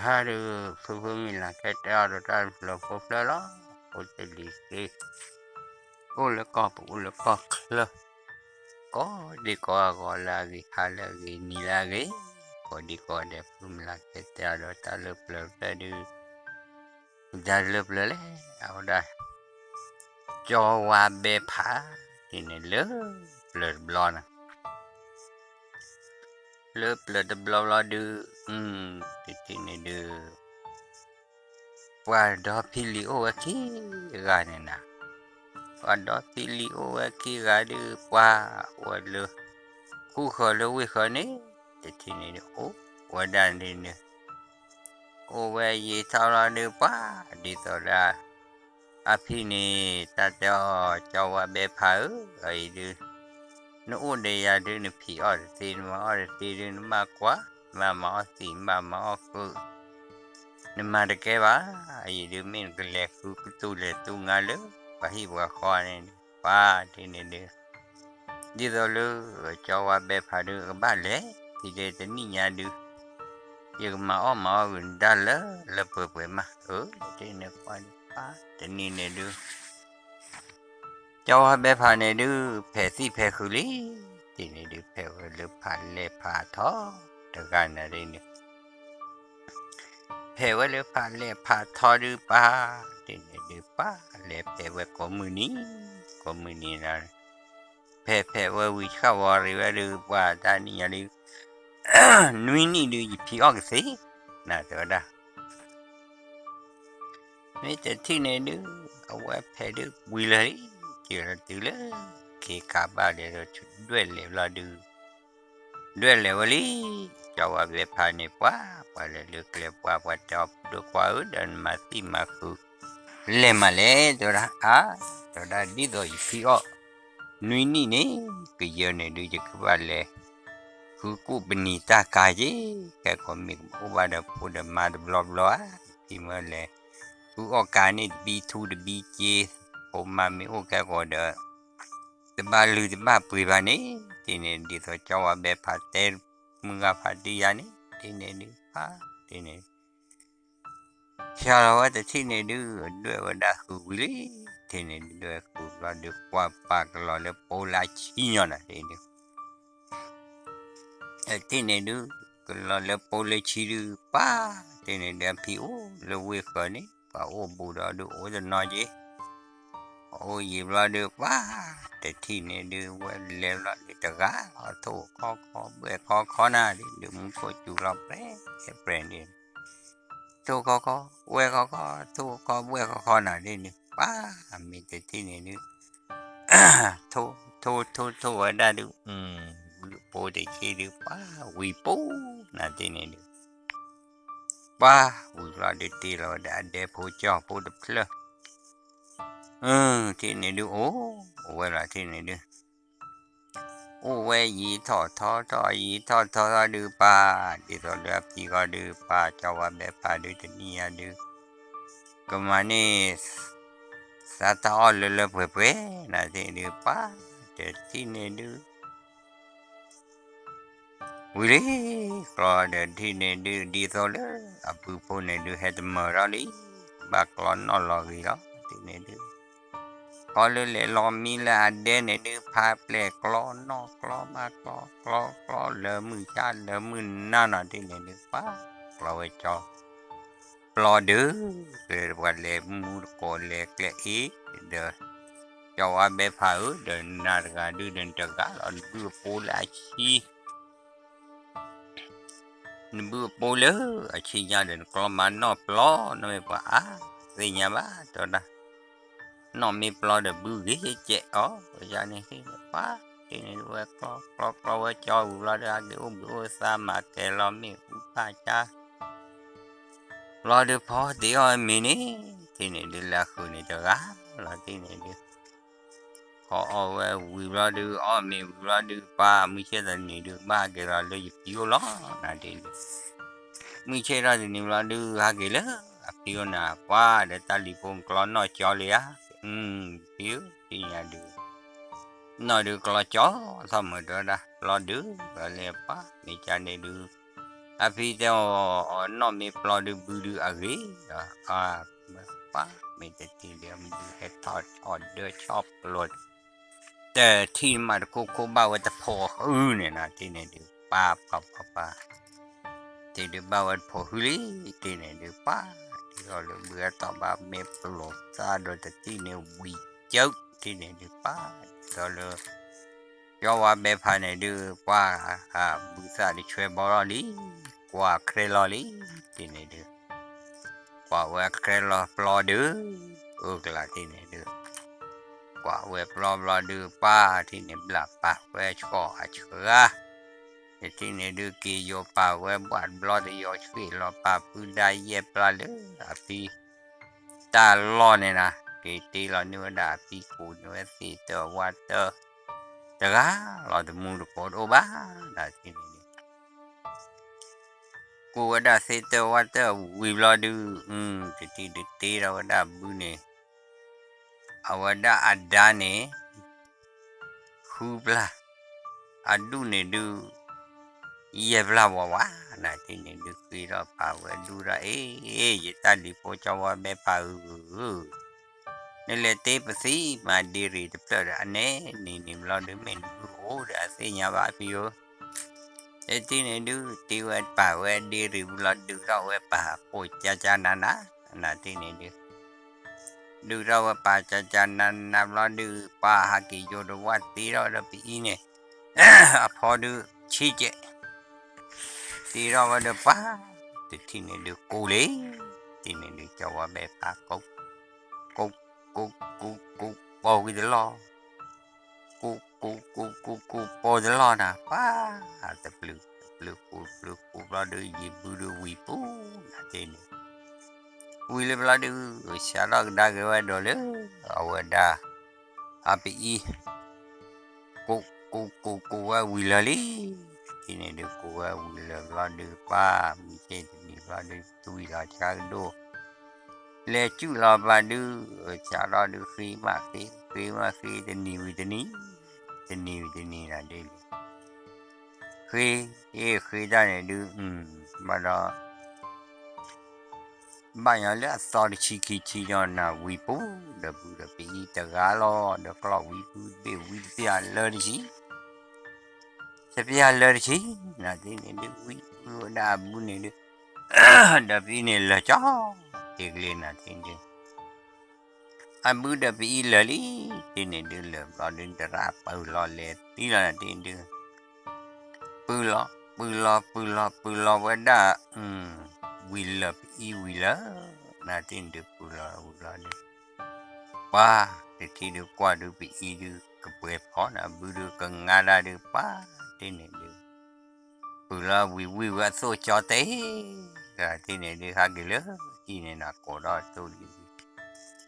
ဖဲဒုး ဖုဖုမုၢ်လၢ်ခဲတဲအီၤဒီးတၢ်လၢပျၢၤဖိဖျၢၣ်လီၤ. အိၣ်တ့ၢ်လံၤသ့, အိၣ်လၢကီၢ်ပူၤအိၣ်လၢကီၢ်ချၢ, ကိးဒံကိးဂၤလၢအဂ့ၤ ဟါလၢအဂ့ၤ နံၤလၢအဂ့ၤ, ကိးဒံကိးဂၤဒဲး ဖုမုၢ်လၢ်ခဲတဲအီၤဒီးတၢ်လၢပျၢၤဖျၢၣ်ဒုး တၢ်လၢပျၢၤလဲၣ် အဝဲဒၣ် ကၠီဝါဘဲဖး တ့ၢ်န့ၣ်လၢပျၢၤတဘျီန့ၣ် လၢပျၢၤတဘျီဘျီဒုး တထံၣ်န့ၣ်ဒုး ပှၤဒီဖံလံၤအိၣ်ဝဲခံဂၤန့ၣ်နၤ, ပှၤဒီဖံလံၤအိၣ်ဝဲခံဂၤဒုး ပှၤအိၣ်ဝဲလၢ ခူၣ်ဃၢၤလၢဝ့ၢ်ဃၢၤန့ၣ် တထံၣ်န့ၣ်ဒုး အိၣ်ဝဲဒၣ်န့ၣ်ဒုး အိၣ်ဝဲယံာ်ထီၣ်လီၤဒုး ပှၤဒ်သိးဒီး အဖံန့ၣ် တၢ်တဲအီၤ ကၠီဝါဘဲဖးဧၢ, အအံၤဒုး နအိၣ်ဒီးယၤဒုး နဖံးအီၣ်တသ့ နမၤအီၣ်တသ့ဒုး နဘၣ်ကွၢ်, နဘၣ်မၤအီၣ်သံး နဘၣ်မၤအီၣ်ဃုာ်, နမၤတကဲဘၣ်, အအံၤဒုး မ့ၢ်နကလဲၤဃုကတူၢ်လဲၤသူငါလၢ ပှၤဟံၣ်ပှၤဃီန့ၣ် ပှၤတ့ၢ်န့ၣ်ဒုး ဒ်သိးလၢ ကၠီဝါဘဲဖးဒုး ကဘၣ်လဲၤ ဖံတဲတနံၣ်ညါဒုး ယကမၤအီၣ်မၤအီၣ်ဂ့ၤနတၢ်လၢလၢပှဲၤပှဲၤမး, အၢ တ့ၢ်န့ၣ်ပှၤဒုး ပှၤတနံၤန့ၣ်ဒုး ကၠီဝါဘဲဖးန့ၣ်ဒုး ဖဲးသံၣ်ဖဲးဃုာ်လံ, တ့ၢ်န့ၣ်ဒုး ဖဲးဝဲလၢဖးလဲၢ်ဖးထီ တဂၤနၤဒ်န့ၣ် ဖဲးဝဲလၢဖးလဲၢ်ဖးထီဒုး ပှၤတ့ၢ်န့ၣ်ဒုး ပှၤလဲၤဖဲးဝဲကိးမုၢ်နံၤ ကိးမုၢ်နံၤလီၤ, ဖဲးဖဲးဝဲဝံၤဆှၣ်ဝီၤရံၤဝဲဒုး ပှၤတၢ်နံၣ်ညါဒုး နွံနံၣ်ဒုး ယဖံးအီၣ်ကသ့ နၤတဲဝဲဒၣ် မ့ၢ်တထံၣ်န့ၣ်ဒုး အဝဲဖဲးဒုးဝံၤလၢာ်လံ, တုၤလၢ ခ့ခါဘၣ်လဲၤဒီး ဒွဲၣ်လဲၤဘျီဒုး ဒွဲၣ်လဲၤဝဲလံ, ကၠီဝါဘဲဖးန့ၣ် ပှၤ ပှၤလဲၤလၢကျဲပှၤ ပှၤတဲအီၤ ဖိဒိၣ်ခွါဧၢ ဒီးနမၤသံၣ်မၤဃုာ် လဲၤမးလဲၣ် တဲဝဲဒၣ် အါ တဲဝဲဒၣ် ဒ်သိးယဖံးအီၣ် နွံနံၣ်န့ၣ် ကယၢန့ၣ်ဒုး ယကဘၣ်လဲၤ ဃုကူၣ်ပနံာ်တၢ်ကါက့ၤ, ကဲကီးမ့ၢ်ကမၤအိၣ်ဘၣ်ဒီးဖိဒီးမါတဘျီဘျီဧါ, ယဖံးမ့ၢ်လဲၤ ဃုအီၣ်ကါန့ၣ်တဘံထူတဘံက့, ဖိမါမ့ၢ်အိၣ်ကဲကီးဒီး တဘၣ်လုၢ်တဘၣ်ပှ့ၤဘၣ်န့ၣ်, တ့ၢ်န့ၣ် ဒ်သိးကၠီဝါဘဲဖးတဲ မုၢ်ဂၤဖးဒုးယၤန့ၣ် တ့ၢ်န့ၣ်ဒုး ဖါတ့ၢ်န့ၣ် ဆှၢလီၤဝဲတထံၣ်န့ၣ်ဒုး ဒွဲၣ်ဝဲဒၣ်ဃုာ်ဝံၤလံ, တ့ၢ်န့ၣ်ဒုး ဒွဲၣ်ဃုာ်ဘျီဒုး ကွၢ်ပာ်ကလီၤလၢပိလၢအဆံညီနၤ တ့ၢ်န့ၣ်ဒုး တထံၣ်န့ၣ်ဒုး ကလီၤလၢပိလၢဆံဒုး ပှၤတ့ၢ်န့ၣ်ဒုး အဖံးအိၣ်လၢဝ့ၢ်ဃၢၤန့ၣ် ပှၤအိၣ်ဘူးဒီးဒုးအိၣ်တနီၤက့ၤ, အိၣ်ယံာ်ဘျီဒုး ပှၤတထံၣ်န့ၣ်ဒုး ဝဲလဲၤဘျီဒုး တဂၤလီၤ ထိၣ်ခီခီဘှဲၣ်ခီခီနၤ ဒ်ဒုး မူခိၣ်စူၤလီၤပြဲပြဲန့ၣ် ထိၣ်ခီခီ ဝဲၢ်ခီခီ ထိၣ်ခီဘှဲၣ်ခီခီနၤ ဒ်န့ၣ် ပှၤမ့ၢ်တထံၣ်န့ၣ်ဒုး ထိၣ်ထိၣ်ထိၣ်ဝဲဒၣ်ဒုး ဘုအဖိတဆံဒုး ပှၤဝံၤပူၤနၤ တ့ၢ်န့ၣ်ဒုး ပှၤဝံၤဘျီဒုး တ့လီၤဝဲဒၣ်အဒဲဖိကၠီဖိတဖျၢၣ် ထံၣ်န့ၣ်ဒုး အိၣ်ဝဲလီၤ ထံၣ်န့ၣ်ဒုး အိၣ်ဝဲယံာ်ထီၣ်ထီထီၣ် ယံာ်ထီၣ်ထီထီၣ်ဒုး ပှၤဒ်သိးလၢအဖံးဃီဒုး ပှၤကၠီဝါဘဲဖးဒုး တနံၣ်ညါဒုး ကမၤန့ၢ် စးထီၣ်အီၣ်လၢလၢပှဲၤပှဲၤနၤ ထံၣ်န့ၣ်ဒုး ပှၤတထံၣ်န့ၣ်ဒုး ဝံၤလံ ကျီဒီးထံၣ်န့ၣ်ဒုး ဒ်သိးလၢအဘုဖိန့ၣ်ဒုး ဟဲတမၢၢ်ထီၣ်လံ ဘၣ်ကျီနီၣ်လီၤဂ့ၤလီၤ ထံၣ်န့ၣ်ဒုး ခီလၢလဲၤလီၤမံလၢအဒဲန့ၣ်ဒုး ဖးပျဲၢ်ကျီနီၣ်ကျီဘၣ်ကျီ ကျီကျီလၢမုၢ်ဆါလၢမုၢ်နၤနီၤ ထံၣ်န့ၣ်ဒုး ပှၤ ကျီဝဲကၠီ ပျီဒုး ပှၤလဲၤမူတကိးလဲၤကျဲအ့ၣ်ဒီး ကၠီဝါဘဲဖးဧၢ ဒီးနၤတဂၤဒုး ဒီးနတဂၤလီၤ နဘုအဖိလၢအဆံ နဘုအဖိလၢအဆံညါဒီး နကျီမၤနီၣ်ပျီ နီၣ်မ့ၢ်ပှၤအါ သ့ၣ်ညါဘၣ် တဲဝဲဒၣ် နီၣ်မ့ၢ်ပျီဒီးဘုဂ့ၤကဲးအီၤ ယၤန့ၣ်ဟ့ၣ်ပှၤ ထံၣ်န့ၣ်ဒုးဝဲကျီ ကျီကျီဝဲကၠီဝံၤဘျီဒီး ဟဲက့ၤအိၣ်ဘှံးအိၣ်သါမၤကဲၤလီၤမ့ၣ်အူဖၣ်ကါ ဘျီဒုးဖီတ့ၢ်အီၣ်မ့ၤန့ၣ် ထံၣ်န့ၣ်ဒုးလၢအဃုာ်န့ၣ်တဂၤလီၤ ထံၣ်န့ၣ်ဒုး ဖီအီၣ်ဝဲဝံၤဘျီဒုး အီၣ်မ့ၤဝံၤဘျီဒုး ပှၤမုၢ်ဆ့ၣ်တနံၤဒုး ဘၣ်ဟဲက့ၤလီၤလၢယဖံအိၣ်လီၤ နၤဒ်န့ၣ် မုၢ်ဆ့ၣ်ထီၣ်တနံၤဘျီဒုး ဟဲက့ၤလၢအဖံအိၣ်နၤ ပှၤဒီးတၢ်လံၤဖိနကျီနီၣ်ကၠီလံဧါ ဖံဧၢ ထံၣ်ညါဒုး နီၣ်ဒုးကျီကၠီ ထီၣ်မုာ်တဲဝဲဒၣ် လီၤဒုး လီၤလဲၤပှၤ မ့ၢ်ကန့ၣ်ဒုး အဖံတဲအီၤ, အီၤနီၢ်မ့ၢ်ပျီဒုးဘုဒုးအဂ့ၤ, ပှၤမ့ၢ်တထံၣ်ဒီး ဘုဟဲထီၣ်ဆီၣ်ဒၢဆီၣ်ပျီၤ တထံၣ်န့ၣ်မးတခိၣ်ခိၣ်ဘၣ်ဝဲတဖိးဟုန့ၣ်နီၤ တထံၣ်န့ၣ်ဒုး ပၢ်ပၢ်ပၢ်ပၢ် တထံၣ်ဒုးဘၣ်ဝဲတဖိးဟုလံ တထံၣ်န့ၣ်ဒုး ပၢ် တထံၣ်အီၤလၢဘုဟဲထီၣ်ဘၣ်မ့ၢ်ပျီၤသၣ်ဒီးတထံၣ်န့ၣ်ဝံၤကၠၢး တထံၣ်န့ၣ်ဒုး ပၢ် တထံၣ်အီၤလၢ ကၠီဝါဘဲဖးန့ၣ်ဒုး ပှၤ ဘုသၣ်ဒုးဆွဲဘီထီၣ်လံ, ကွၢ်ချဲလီၤလံ, တထံၣ်န့ၣ်ဒုး ကွၢ်ဝဲချဲလီၤပျီဒုး, အၢကလးတထံၣ်န့ၣ်ဒုး ကွၢ်ဝဲပျီဘျီဒုး ပၢ်တထံၣ်န့ၣ်ဘျၣ်ပာ်ဝဲဆှီၣ်အဆှါ, တထံၣ်န့ၣ်ဒုး က့ၤယိၤပာ်ဝဲဘၣ်တဘျီတယီၤဆှံလီၤ ပာ်ပုၢ်ဒၣ်ယဲၢ်ပျၢ်လၢအဖံ တၢ်လီၢ်န့ၣ်နီၤ က့ၤတ့လီၤန့ၢ်ဝဲဒၣ်အဖံ ကိးန့ၢ်ဝဲသ့ၣ်တၢၢ်ဝၣ်တၢၢ် တဂၤလီၤ တမူတကိးတအိၣ်ဘၣ်နီၤ တထံၣ်န့ၣ်ဒုး ကိးဝဲဒၣ်သ့ၣ်တၢၢ်ဝၣ်တၢၢ်ဝံၤဘျီဒုး တထံၣ်ဒုးတ့ထီၣ်ဝဲဒၣ်ဘုန့ၣ် အဝဲဒၣ်အဒါန့ၣ် ဃုပျၢ်, အဒူၣ်န့ၣ်ဒုး ယဲၢ်ပျၢ်ဝးဝး, နတထံၣ်န့ၣ်ဒုးဃ့ထီၣ်ပာ်ဝဲဒူၣ်ဒီး အ့ ယတၢ်လံၤဖိကၠီဝါဘဲဖးဧၢ, နလဲၤတ့ပသံမၤဒ့ရံၣ်တဖျၢၣ်ဒီး အနဲနံၤနံၤဘျီဒုး မ့ၢ်နဘုအိၣ်ဒီးအသ့ၣ်ညါဘၣ်ဖံဧၢ, နတထံၣ်န့ၣ်ဒုး တ့ဝဲပာ်ဝဲဒ့ရံၣ်ဘျီ ဒုးထီၣ်ဝဲပာ်ပိာ်ကၠါကၠါနးနး, နတထံၣ်န့ၣ်ဒုး ဒုးထီၣ်ဝဲပာ်ကၠါကၠါနးနးဘျီဒုး ပှၤဟးက့ၤယိၤတဝၢ်တ့ထီၣ်ဝဲဒီးပအံၤန့ၣ် အဖီဒုးဆံးကဲး, တ့ထီၣ်ဝဲဒီးပှၤ တထံၣ်န့ၣ်ဒုးကိးလံ, တထံၣ်န့ၣ်ဒုးကၠီဝါဘဲဖး ကိး ကိး ကိး ကိး ကိး ပိာ်ဝံၤတလီၢ် ကိး ကိး ကိး ကိး ကိး ပိာ်တလီၢ်နၤ ပှၤ တပျုၤ တပျုၤကိးတပျုၤကိးဘျီဒုး ယံာ်ဘုဒုးဝံၤပူၤ နတထံၣ်န့ၣ် ဝံၤလၢဘျီဒုး စးထီၣ်ကဒါက့ၤဝဲဒီးလၢ အဝဲဒၣ် အပအံၤ ကိး ကိး ကိး ကိးဝဲဝံၤလၢာ်လံ, တထံၣ်န့ၣ်ဒုး ကိးဝဲဝံၤလၢာ်ဘျီဒုး ပှၤ မုၢ်ဆ့ၣ်တနံၤဘျီဒုး သွံၣ်လီၤဆါကဒိၣ် လဲၤစုၣ်လီၤပှၤဒုး စးထီၣ်ဒုး ဃ့မးဃ့ ဃ့မးဃ့ တနံၤဝံၤတနံၤ တနံၤဝံၤတနံၤနၤဒ်န့ၣ် ဃ့ ဃ့တၢ်န့ၣ်ဒုး ဘၣ်ဒီး ဘၣ်ညီလၢအသီတဆံခံဆံညီနၤဝံၤပူၤ ဒီးဘုဒီးပအံၤတဂၤလီၤ ဒီးကျီၢ်ဝံၤဘုတဘ့ၣ်ဝံတပျၢ်လၢတဆံ တပျၢ်လၢတဆံ နတထံၣ်န့ၣ်ဒုး ဝံဝံဝဲဒၣ်အဘုန့ၣ်ဒုး ဒီးပအံၤန့ၣ်လၢာ်ကၠီ တ့ကလ့နၤတထံၣ်န့ၣ်ဒုး အဘုဒီးပအံၤလၢာ်လံ တထံၣ်န့ၣ်ဒုး လၢာ်ဘျီဒုး တရၣ်ပၢၢ်လီၤလဲၤသံလီၤနၤတထံၣ်န့ၣ်ဒုး ပုၢ်လီၤ ပုၢ်လီၤ ပုၢ်လီၤ ပုၢ်လီၤဝဲဒၣ် ဝံၤလၢာ်ပအံၤဝံၤလၢာ် နတထံၣ်န့ၣ်ဒုး ပုၢ်လီၤဝံၤလီၤဒုး ပှၤ တထံၣ်ဒုးကွၢ်ဒုးပအံၤဒုး ကပှဲၤဖီနၤ ဘုဒုးကငါဒၣ်ဒုး ပှၤ တထံၣ်န့ၣ်ဒုး ပုၢ်လီၤဝံၤဝံၤဝဲအသိၣ်ကၠီတဲ တထံၣ်န့ၣ်ဒုး ဟးက့ၤလၢအံၤန့ၣ်နၤ ကိးဒီးသိၣ်လံ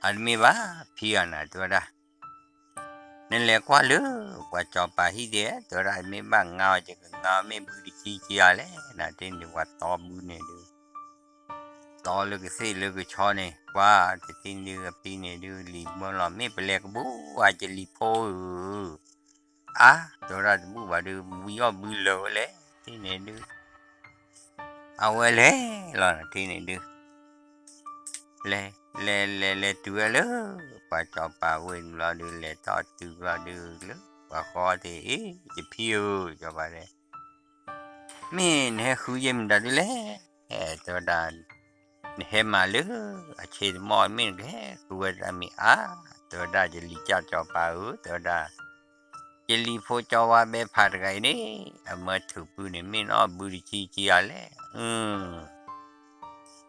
အတမ့ၢ်ဘၣ် ဖံအီၤနၤ တဲဝဲဒၣ် နလဲၤကွၢ်လၢ ပှၤစီၤပၤဟံၣ်ဒဲး တဲဝဲဒၣ် မ့ၢ်ဘၣ်ငါအီၤ ယကငါအီၤ မ့ၢ်ဘုတဆံကံအီၤလဲၣ် နတထံၣ်န့ၣ်ဒုး ပှၤတီဘုန့ၣ်ဒုး တီလၢကသ့ၣ်လၢကဆီန့ၣ် ပှၤ တထံၣ်န့ၣ်ဒုး အဖံန့ၣ်ဒုး လံာ်မၢလီၤ မ့ၢ်ပလဲၤကဘူၣ် အကလံၤဖိဧၢ အါ တဲဝဲဒၣ်တဘူၣ်ဘၣ်ဒုး ဝံၤအီၣ်ဘုလၢာ်ဝဲလဲၣ် တထံၣ်န့ၣ်ဒုး အဝဲလဲၤလီၤ တထံၣ်န့ၣ်ဒုး လဲၤ လဲၤ လဲၤ လဲၤတုၤဝဲလၢ ပှၤစီၤပၤဝ့ၢ်ဘျီဒုး လဲၤထီၣ်တုၤဘျီဒုးလၢ ပှၤဃီတ့ၢ် အ့ ယဖံဧၢ စီၤပၤတဲ မ့ၢ်နဟဲဃုယဲၢ်မတၤဒုးလဲၣ် တဲဝဲဒၣ် နဟဲမၤလၢ အဆ့တမီၢ် မ့ၢ်နကဟဲဃုဝဲတၢ်မ့ၢ်အါ တဲဝဲဒၣ် ယလံၤကၠီၤစီၤပၤဧၢ တဲဝဲဒၣ် ယလံၤဖိကၠီဝါဘဲဖးတဂၤအံၤန့ၣ် အမၢထုးပုန့ၣ် မ့ၢ်နအီၣ်ဘုတဆံကံအီၤလဲၣ်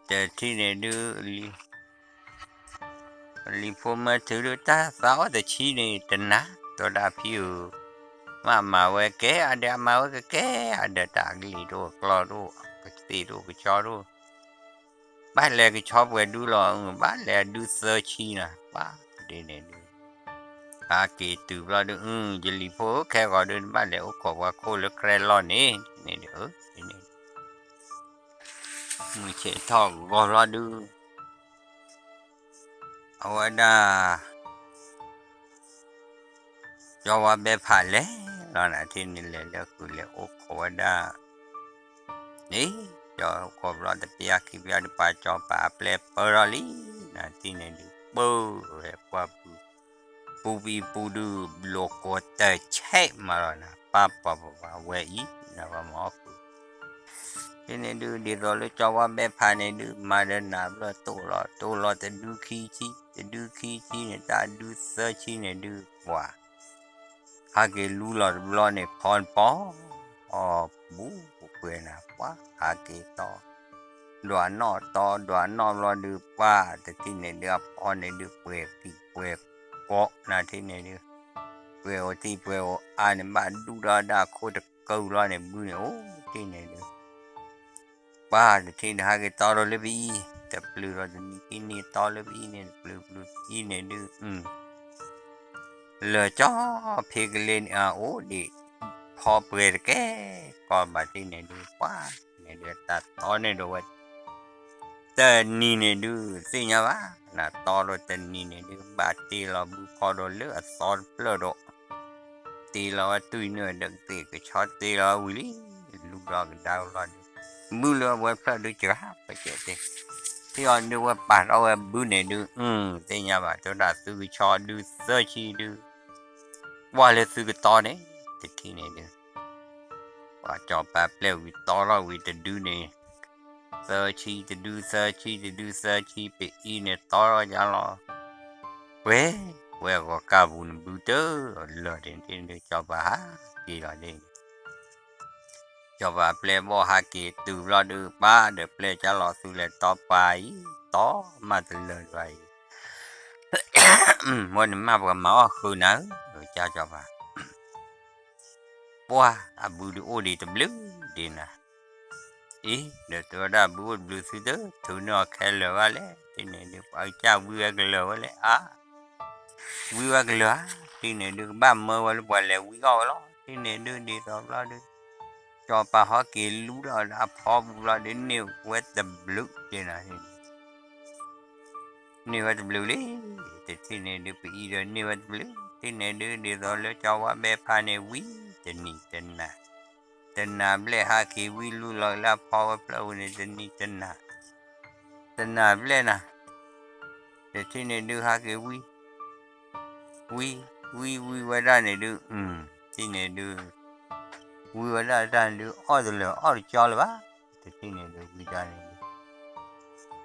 တထံၣ်န့ၣ်ဒုး လံၤဖိမၢထုးဒုး တၢ်သးအီၣ်တဆံန့ၣ် တနၤ တဲဝဲဒၣ်ဖံဧၢ မ့ၢ်အမၤဝဲကဲအါဒီး အမၤဝဲကကဲအါဒီး တၢ်အကလံၤတအိၣ်ကျီတအိၣ် ကသ့ၣ်တအိၣ်ကဆီတအိၣ် ဘၣ်လဲၤကဆီပှဲၤဒုလီၤ ဘၣ်လဲၤဒုသၢဆံနၤ ပှၤဒ်န့ၣ်ဒုး ဟးက့ၤတုၤဘျီဒုး ယလံၤဖိဧၢ ခဲဂီၤဒုး နဘၣ်လဲၤအိၣ်ခိးပှၤခိၣ်လၢကြဲလီၢ်န့ၣ် န့ၣ်ဒုး မုၢ်ဆ့ၣ်ထီၣ်ဂီၤဘျီဒုး အဝဲဒၣ် ကၠီဝါဘဲဖးလဲၤလီၤနၤ တထံၣ်န့ၣ်လဲၤလၢဃုာ်လဲၤအိၣ်ခိးဝဲဒၣ် န့ၣ် ကီၢ်ဘျီတပျၢ်ခံပျၢ်ဒုး ပှၤစီၤပၤအပျဲၢ်ပၢထီၣ်လံ နၤထံၣ်န့ၣ်ဒုး ပၢဝဲပှၢ်ပူၤ ပူၤပံၤပူၤဒုး ဘျိးကိးတၢၢ်ဆဲးမးလီၤနၤ ပၢ်ပှၤပှၤဝဲအံၤ နၤပှၤမၤအီၣ်ဃုာ် ထံၣ်န့ၣ်ဒုး ဒ်သိးလၢကၠီဝါဘဲဖးန့ၣ်ဒုး မၤဒီးနၤဘျီတိၢ်လီၤ တိၢ်လီၤတဒုခံဆံ တဒုခံဆံန့ၣ် တၢ်ဒုသၢဆံန့ၣ်ဒုး ပှၤ ဟးက့ၤလူလီၤတဘျီန့ၣ် ဖီနပီ အီၣ်ဘူးပှဲၤနၤ ပှၤဟးက့ၤတီ ဒွးနီၣ်တီ ဒွးနီၣ်ဘျီဒုး ပှၤတထံၣ်န့ၣ်ဒုး အဖီန့ၣ်ဒုး ပှဲၤကံၢ်ပှဲၤကိးနၤထံၣ်န့ၣ်ဒုး ပှဲၤအိၣ်ထံၣ်ပှဲၤအိၣ်အါန့ၣ် ဘၣ်ဒူၣ်ဒီးဒၣ်ခိၣ်တကၢၢ်ဘျီန့ၣ် ဘုန့ၣ်အိၣ်ထံၣ်န့ၣ်ဒုး ပှၤတထံၣ်န့ၣ် ဟးက့ၤတီဒီးလၢပအံၤ တပျုၤဒီးတနံၤခံနံၤတီလၢပအံၤန့ၣ် တပျုၤပျုၤအံၤန့ၣ်ဒုး လၢာ်ကၠီဖံကလ့န့ၣ် အအိၣ်ဒံး ဖီပှဲၤတကဲ ကီၢ်ဘၣ်ထံၣ်န့ၣ်ဒုး ပှၤန့ၣ်ဒုး တၢ်တီန့ၣ်ဒီးဝဲ တနံၤန့ၣ်ဒုး သ့ၣ်ညါဘၣ် နတီဒီးတနံၤန့ၣ်ဒုး ဘၣ်တ့လီၤဘုဖီဒီးလၢအသီတဖျၢၣ်ဒီး တ့လီၤဝဲတွံၢ်နုာ်ဒီးကသ့ၣ်ကဆီတ့လီၤဝံၤလံ လူဒီးကဒါကလီၤဒုး ဘုလၢအဝဲဖျၢၣ်ဒုးစှၤပကဲးတ့ၢ် ထံၣ်အီၤဒုးဝဲပာ်ထီၣ်ဝဲဘုန့ၣ်ဒုး သ့ၣ်ညါဘၣ် တဲဒၣ်သုကဆီဒုးသၢဆံဒုး ပှၤလၢသုကတီန့ၣ် တထံၣ်န့ၣ်ဒုး ပှၤကၠီၤပၤပျဲၢ်ဝံၤတီထီၣ်ဝံၤတဒုန့ၣ် သၢဆံတဒု သၢဆံတဒု သၢဆံ ပအံၤန့ၣ်တီထီၣ်ယါလီၤ ပှဲၤ ဝဲဂီၤကၢ်ပူၤန့ၣ် ဘုတလၢာ်ဒၣ်န့ၣ်ဒုး ကၠီၤပၤဟးက့ၤလီၤဒၣ်န့ၣ် ကၠီၤပၤပျဲၢ်ဘီၣ်ဟးက့ၤတုၤဘျီဒုး ပှၤဒီးပျဲၢ်ကၢ်လီၤသူလဲၤတီပှၤအံၤ တီမးတလၢာ်ဒၣ်အံၤ မ့ၢ်န့ၣ်မးပှၤမၤအီၣ်ဃုာ်နၤဧၢ ကၠီၤပၤ ပှၤအဘုဒုးအိၣ်ဒံးတဘျုးဒံးနၤ အံၤ ဒီးတဲဝဲဒၣ်ဘုအိၣ်တဘျုးသုတ ထုးန့ၢ်အီၤခဲလၢာ်ဘၣ်လဲၣ် ထံၣ်န့ၣ်ဒုး ပှၤကစၢ်ဝံဝဲကလၢာ်ဝဲလဲၣ် အါ ဝံဝဲကလၢာ်ဧါ ထံၣ်န့ၣ်ဒုး ကဘၣ်မၢဝဲလၢပှၤလဲၤဝံအီၣ်ဝဲလီၤ ထံၣ်န့ၣ်ဒုး ဒ်သိးဘျီဒုး ကၠီၤပၤဟီက့ၤလူထီၣ်အဖီပူၤဘျီဒုး န့ၢ်ဝဲတဘျုးဒံးနၤ န့ၢ်ဝဲတဘျုးလံ တထံၣ်န့ၣ်ဒုး ပအံၤဒီးန့ၢ်ဝဲတဘျုး ထံၣ်န့ၣ်ဒုး ဒ်သိးလၢကၠီဝါဘဲဖးန့ၣ်ဝံတနံၤတနၤ တနၤဘျဲၣ်ဟးက့ၤဝံလူလီၤလၢအဖီဝဲဖျၢၣ်ပူၤန့ၣ် တနံၤတနၤ တနၤဘျဲၣ်နၤ တထံၣ်န့ၣ်ဒုးဟးက့ၤဝံ ဝံ ဝံဝံဝဲဒၣ်န့ၣ်ဒုး ထံၣ်န့ၣ်ဒုး ဝံဝဲဒၣ်တၢ်န့ၣ်ဒုး အီၣ်တလၢာ်အီၣ်တကၠီလၢၤဘၣ် တထံၣ်န့ၣ်ဒုး ဝံတၢ်န့ၣ်ဒုး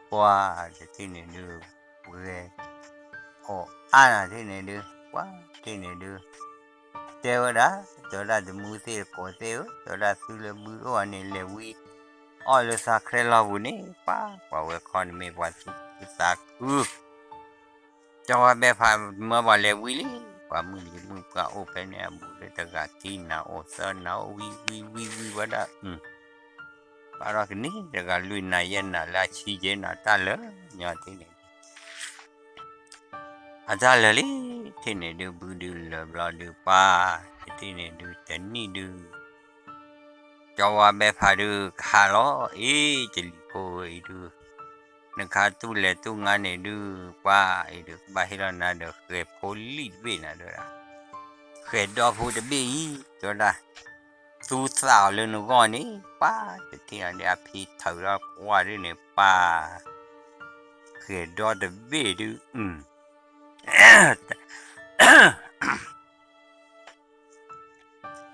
ပှၤတထံၣ်န့ၣ်ဒုး ဝဲ အိၣ်အါနၤထံၣ်န့ၣ်ဒုး ပှၤထံၣ်န့ၣ်ဒုး တဲဝဲဒၣ် တဲဝဲဒၣ်တမူသ့ၣ်တကိးသ့ၣ်ဧၢ တဲဝဲဒၣ်သုလၢဘုအိၣ်အီၤန့ၣ် လဲၤဝံအီၣ်လၢသးခရဲလီၢ်ပူၤန့ၣ် ပှၤ ပှၤဝဲခီန့ၣ်မ့ၢ်ပှၤသူၣ်ခုသးခု ကၠီဝါဘဲဖးမၢပှၤလဲၤဝံလံ ပှၤမုၢ်လံၤမုၢ်ပှၢ်အိၣ်ဖဲန့ၣ်အဘူးလၢတဂၤခံနၤအိၣ်သၢနၤအိၣ်ဝံဝံဝံဝံဝဲဒၣ် ဘၣ်ဒီးကန့ၢ်တဂၤလွံၢ်နၤယဲၢ်နၤလၢအဆံယဲၢ်နၤတၢ်လၢာ်ညီထံၣ်န့ၣ် အတၢ်လၢာ်လံ ထံၣ်န့ၣ်ဒုးဘုဒုးလၢာ်ဘျီဒုးပှၤ တထံၣ်န့ၣ်ဒုးတနံၣ်ဒုး ကၠီဝါဘဲဖးဒုးကဟးလီၤ အ့ ကလံၤဖိဧၢအံၤဒုး နခါတူၢ်လဲၤတူၢ်ငါန့ၣ်ဒုး ပှၤအံၤဒုးကဘၣ်ဟ့ၣ်လီၤနၤဒီးဃဲၤဖိလံၣ်တဘ့ၣ်နၤဒုး ဃဲၤဒီဖိတဘ့ၣ်အံၤ တဲဝဲဒၣ် သူသးအီၤလၢနဂီၢ်န့ၣ် ပှၤတထံၣ်အီၤဒ်အဖံထၢၣ်ဒီးကွၢ်ဒ်န့ၣ် ပှၤ ဃဲၤဒီတဘ့ၣ်ဒုး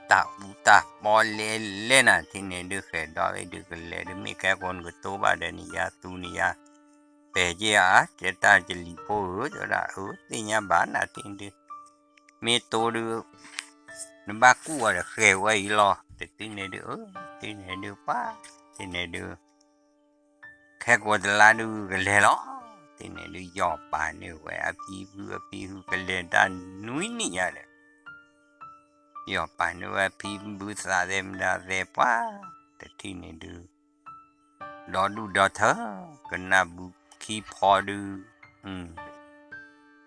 တၢ်အူတၢ်ပီလဲၤလဲၤနၤ ထံၣ်န့ၣ်ဒုးဃဲၤဒီဝဲဒုးကလဲၤဒုး မ့ၢ်ကဲကိးနကတိၤဘၣ်ဒီးနယါသူနယါ ပဲာ်က့ၤဧါ တဲတၢ်ကလံၤဖိဧၢ တဲဝဲဒၣ် အၢ သ့ၣ်ညါဘၣ်နၤ ထံၣ်န့ၣ်ဒုး မ့ၢ်တိၤဒုး နဘၣ်ကူၣ်အီၤဒီးဃဲၤဝဲအံၤလီၤ တထံၣ်န့ၣ်ဒုး အၢ ထံၣ်န့ၣ်ဒုးပှၤ ထံၣ်န့ၣ်ဒုး ခဲကိာ်တလါဒုးကလဲၤလီၤ ထံၣ်န့ၣ်ဒုး ယီၢ်ပာ်န့ၢ်ဝဲအဖံဘုအဖံဘုကလဲၤတၢ်နွံနံၣ်ညါဒီး ယီၢ်ပာ်န့ၢ်ဝဲအဖံဘုသးသဲမတၤသဲပှၤ တထံၣ်န့ၣ်ဒုး ဒီဒူၣ်ဒီထၢ ကနၣ်ဘုခံဖီဒုး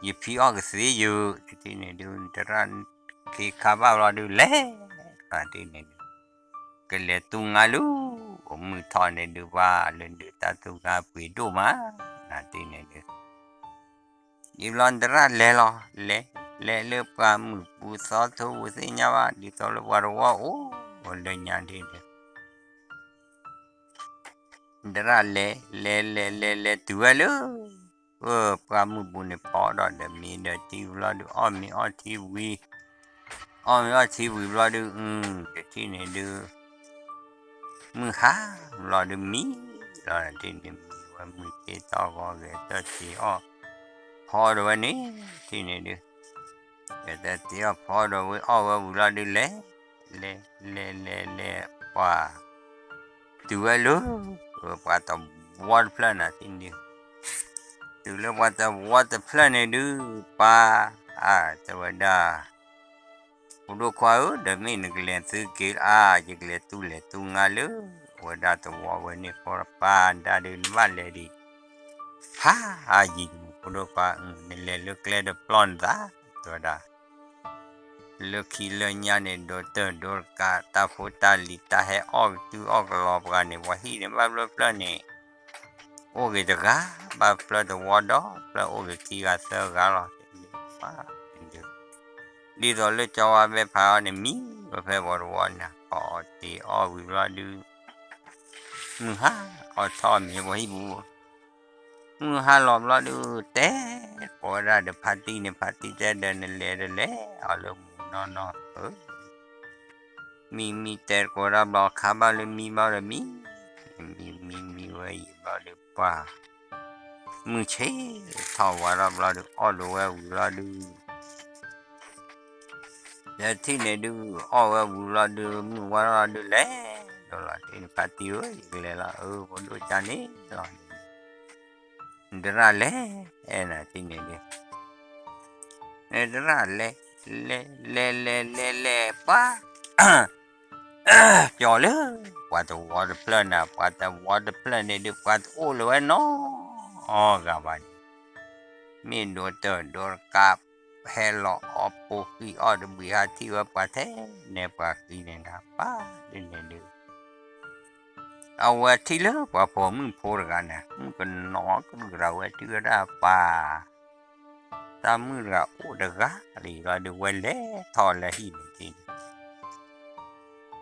ယဖံအီၣ်ကသ့ယုာ် တထံၣ်န့ၣ်ဒုး တရၣ်ခ့ခါဘၣ်ဘျီဒုးလဲၤ တထံၣ်န့ၣ်ဒုး ကလဲၤတူၢ်ငါလူၤ အိၣ်မုၢ်ထီၣ်န့ၣ်ဒုးပှၤ လၢဒုးတၢ်တူၢ်ငါပှ့ၤဒိၣ်မး နထံၣ်န့ၣ်ဒုး ဒ်ဘျီနတရၣ်လဲၤလီၤ လဲၤ လဲၤလၢပှၢ်မုၢ်ပူၤသီထိပူၤသ့ၣ်ညါဘၣ် ဒ်သိးလၢပှၤတဝီအိၣ်လၢညါဒ်န့ၣ် ဒရၣ်လဲၤ လဲၤလဲၤလဲၤလဲၤတုၤဝဲလၢ ပှၢ်မုၢ်ပူၤန့ၣ် ဖီဒီးဒီးမ့ၤဒီးထံဘျီဒုး အီၣ်မ့ၤအီထံဝံၤ, အီၣ်မ့ၤအီထံဝံၤဘျီဒုး တထံၣ်န့ၣ်ဒုး မုၢ်ဟါဘျီဒုးမံလီၤ တထံၣ်န့ၣ်မံဝဲ မုၢ်ဆ့ၣ်ထီၣ်ဂီၤ ဂဲၤတၢၢ်တ့အီၣ် ဖီဒီးဝဲန့ၣ် တထံၣ်န့ၣ်ဒုး ဂဲၤတၢၢ်တ့အီၣ်ဖီဒီးဝဲ အီၣ်ဝဲဝံၤဘျီဒုးလဲၤ လဲၤလဲၤလဲၤလဲၤ ပှၢ် တုၤဝဲလၢ ပှၤတဝီတဖျၢၣ်န့ၣ် တထံၣ်န့ၣ်ဒုး တုၤလၢပှၤတဝီတဖျၢၣ်န့ၣ်ဒုး ပှၢ် အါ တဲဝဲဒၣ် ဖိဒိၣ်ခွါဧၢ ဒီးမ့ၢ်နကလဲၤသုက့ၤအါ ယကလဲၤတူၢ်လဲၤတူၢ်ငါလၢ အဝဲဒၣ်တဝီဝဲန့ၣ်ဃီ ပၢ်ဒၣ်ဒုးနဘၣ်လဲၤဒံး ဖးအါယံၤ ဖိဒိၣ်ခွါ နလဲၤလၢကျဲဒီးပျီၢ်နသး တဲဝဲဒၣ် လၢခံလၢညါန့ၣ် ဒိးတၢၢ်ဒိးတကး တၢ်ဖိတၢ်လံၤ တၢ်ဟဲအီၣ်ကတုၤအီၣ်ကလီၤပှၤန့ၣ် ပှၤဟံၣ်န့ၣ်ဘၣ်ဖျၢၣ်ဖျၢၣ်န့ၣ် အိၣ်ဂ့ၤတဂၤ ဘၣ်ဖျၢၣ်တဝီဒီး ဖျၢၣ်အိၣ်ဂ့ၤခံဂၤသၢဂၤလီၤ ဒ်သိးလၢကၠီဝါဘဲဖးအီၤန့ၣ် မံဝဲဖဲပှၤတဝီန့ၣ် ဖီအီၣ်တ့အီၣ်ဝံၤဘျီဒုး မုၢ်ဟါ အီၣ်ထီၣ်မ့ၤပှၤဟံၣ်ပူၤ မုၢ်ဟါလီၤဘျီဒုး တဲကိးဝဲဒၣ်ဒီးဖါတံၢ်န့ၣ် ဖါတံၢ်တဲဒီးနလဲၤဒီးလဲၤအီၤလၢမုၢ်နီၢ်နီၢ်ဧၢ မံမံတဲကိးဝဲဒၣ်ဘျီ ခါဘၣ်လၢမံဘျီဒီးမံ မံမံမံဝဲအံၤဘျီဒုးပှၢ် မုၢ်ဆ့ၣ်ထီၣ်ဝါထီၣ်ဘျီဒုး အီၣ်ဒိးဝဲဝံၤဘျီဒုး ဒီးထံၣ်န့ၣ်ဒုး အီၣ်ဝဲဝံၤဘျီဒုး မုၢ်ဝါထီၣ်ဒုးလဲၤ ဒီးလီၤတ့ၢ်န့ၣ် ဖါတံၢ်ဧၢ ယကလဲၤလီၤ အၢ ဖိဒိၣ်ကန့ၣ်လီၤ နတရၣ်လဲၤ အဲၣ်နၤထံၣ်န့ၣ်ဒုး နတရၣ်လဲၤ လဲၤလဲၤလဲၤလဲၤလဲၤ ပှၢ် ကၠီလၢ ပှၤတဝီတဖျၢၣ်န့ၣ် ပှၤတဝီတဖျၢၣ်န့ၣ်ဒုး ပှၤတအိၣ်လၢၤဝဲနီတဂၤဘၣ်န့ၣ် မ့ၢ်ဒိးတၢၢ်ဒိးတကး ဟဲလီၤအီၣ်ပူၤဃံအီၣ်တဘှံးဟးထံၣ်ဝဲပှၤထဲန့ၣ်ပှၤဃံန့ၣ်နၤ ပၢ်ဒ်န့ၣ်ဒုး အဝဲထံၣ်လၢပှၤပိာ်မုၣ်ဖိတဂၤန့ၣ် မုၣ်ကနီၤကဒုၣ်ကရၤဝဲထံၣ်ဝဲဒၣ်ပၢ် တၢ်မုၣ်တဂၤအိၣ်တဂၤလံလီၤဒုး ဝဲလဲၤထီၣ်လၢဟံၣ်န့ၣ်ထံၣ်န့ၣ်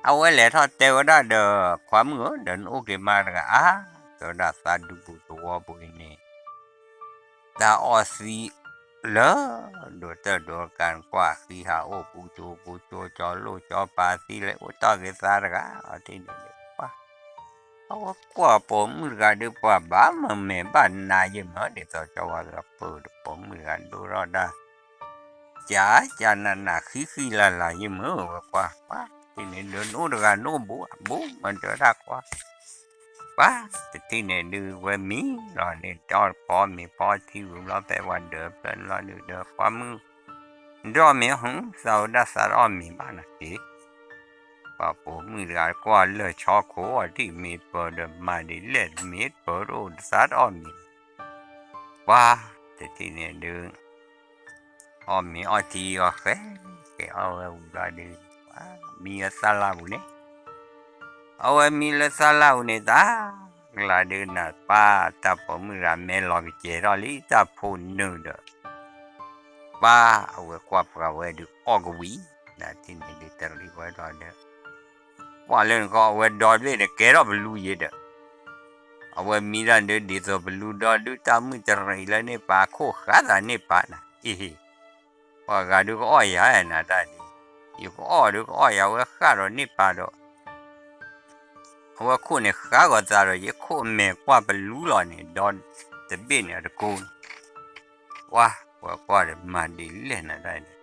အဝဲလဲၤထီၣ်တဲဝဲဒၣ်ဒီး ခွါမုၣ်ဧၢ ဒီးနအိၣ်က့ၤမးတဂၤအါ တဲဝဲဒၣ်သးဒူပူၤသဝီပူၤအံၤန့ၣ် တၢ်အီၣ်သံလၢ ဒိးတၢၢ်ဒိးကးနကွၢ်ဃံဟးအိၣ်ပူၤကၠိပူၤကၠိ ကၠီလိၣ်ကၠီပၤသံလၢအိၣ်တီၢ်က့ၤသးတဂၤ အီၤထံၣ်န့ၣ်ဒုး ပှၢ် အဝဲကွၢ်ပိာ်မုၣ်တဂၤဒုး ပှၢ်ဘၣ်မၤမဲာ်ဘၣ်နါယဲၢ်မး ဒ်သိးကၠီဝဲတဂၤပၢၢ်ဒီး ပိာ်မုၣ်တဂၤဒိၣ်ထီၣ်ဒၣ် ကၠးကၠးနးနးဃံဃံလၤလၤယဲၢ်မး ဝဲကွၢ် ပှၢ် ထံၣ်န့ၣ်ဒုး နအိၣ်တဂၤနအိၣ်ဘူးအဘူးမး တဲဝဲဒၣ်ကွၢ် ပှၢ် တထံၣ်န့ၣ်ဒုး ဝဲမံလီၤန့ၣ် တီၢ်ဖီမ့ၤဖီထံဝံၤဘျီ ဖဲပှၤဒၢးဖျၢၣ်န့ၣ်လီၤဒုး ဒီးခွါမုၣ် ဒီးမ့ၢ်ဟူ သးဝဲဒၣ်သးတအီၣ်မ့ၤဘၣ်နၤက့ၤ ပှၤပိာ်မုၣ်တဂၤကွၢ်လၢာ်ဆီခိၣ်အီၤ ထံၣ်မ့ၤပၢၤဒီးမၤဒ်လဲၣ် မ့ၤပၢၤတအိၣ်ဒီးသးတအီၣ်မ့ၤ ပှၢ် တထံၣ်န့ၣ်ဒုး အီၣ်မ့ၤအီထံအီဃဲ ကဲအီၣ်ဝဲဝံၤဘျီဒုး ပှၢ် မံလၢသၣ်လၣ်ပူၤန့ၣ် အဝဲမံလၢသၣ်လၣ်ပူၤန့ၣ် တၢ်ကလၤဒုးနၤ ပၢ် တၢ်ပိာ်မုၣ်တဂၤမဲာ်လီၤကစဲၤထီၣ်လံ တၢ်ဖိနုာ်ဒီး ပၢ် အဝဲကွၢ်ပှၤဝဲဒုးအီၣ်ကဝံၤ နထံၣ်န့ၣ်ဒုး တရံးဝဲဒီးဒီး ကွၢ်လၢနခီ အဝဲဒီဘ့ၣ်ဒီးကဲထီၣ်ပလူယဲဒီး အဝဲမံတၢ်ဒုးဒ်သိးပလူဒီဒုး တၢ်မုၣ်တရံးလၢန့ၣ်ပာ်ခိၣ်ဃါသးန့ၣ်ပာ်နၤ အ့ဟ့ ပှၤဂၤဒုးကအီၣ်ယၤနၤတၢ်ဒုး ယကအီၣ်ဒုးကအီၣ်ယၤဝဲဃၣ်ဒီးန့ၣ်ပာ်ဒီး အဝဲခိၣ်န့ၣ်ဃါဂီၤသးဒီး ယခိၣ်မဲာ်ကွၢ်ပလူလီၤန့ၣ် ဒီတဘ့ၣ်န့ၣ်အတကိးန့ၣ် ပှၢ် ပှၤကွၢ်ဒီးမၤဒ်လဲၣ်နၤတၢ်ဒုး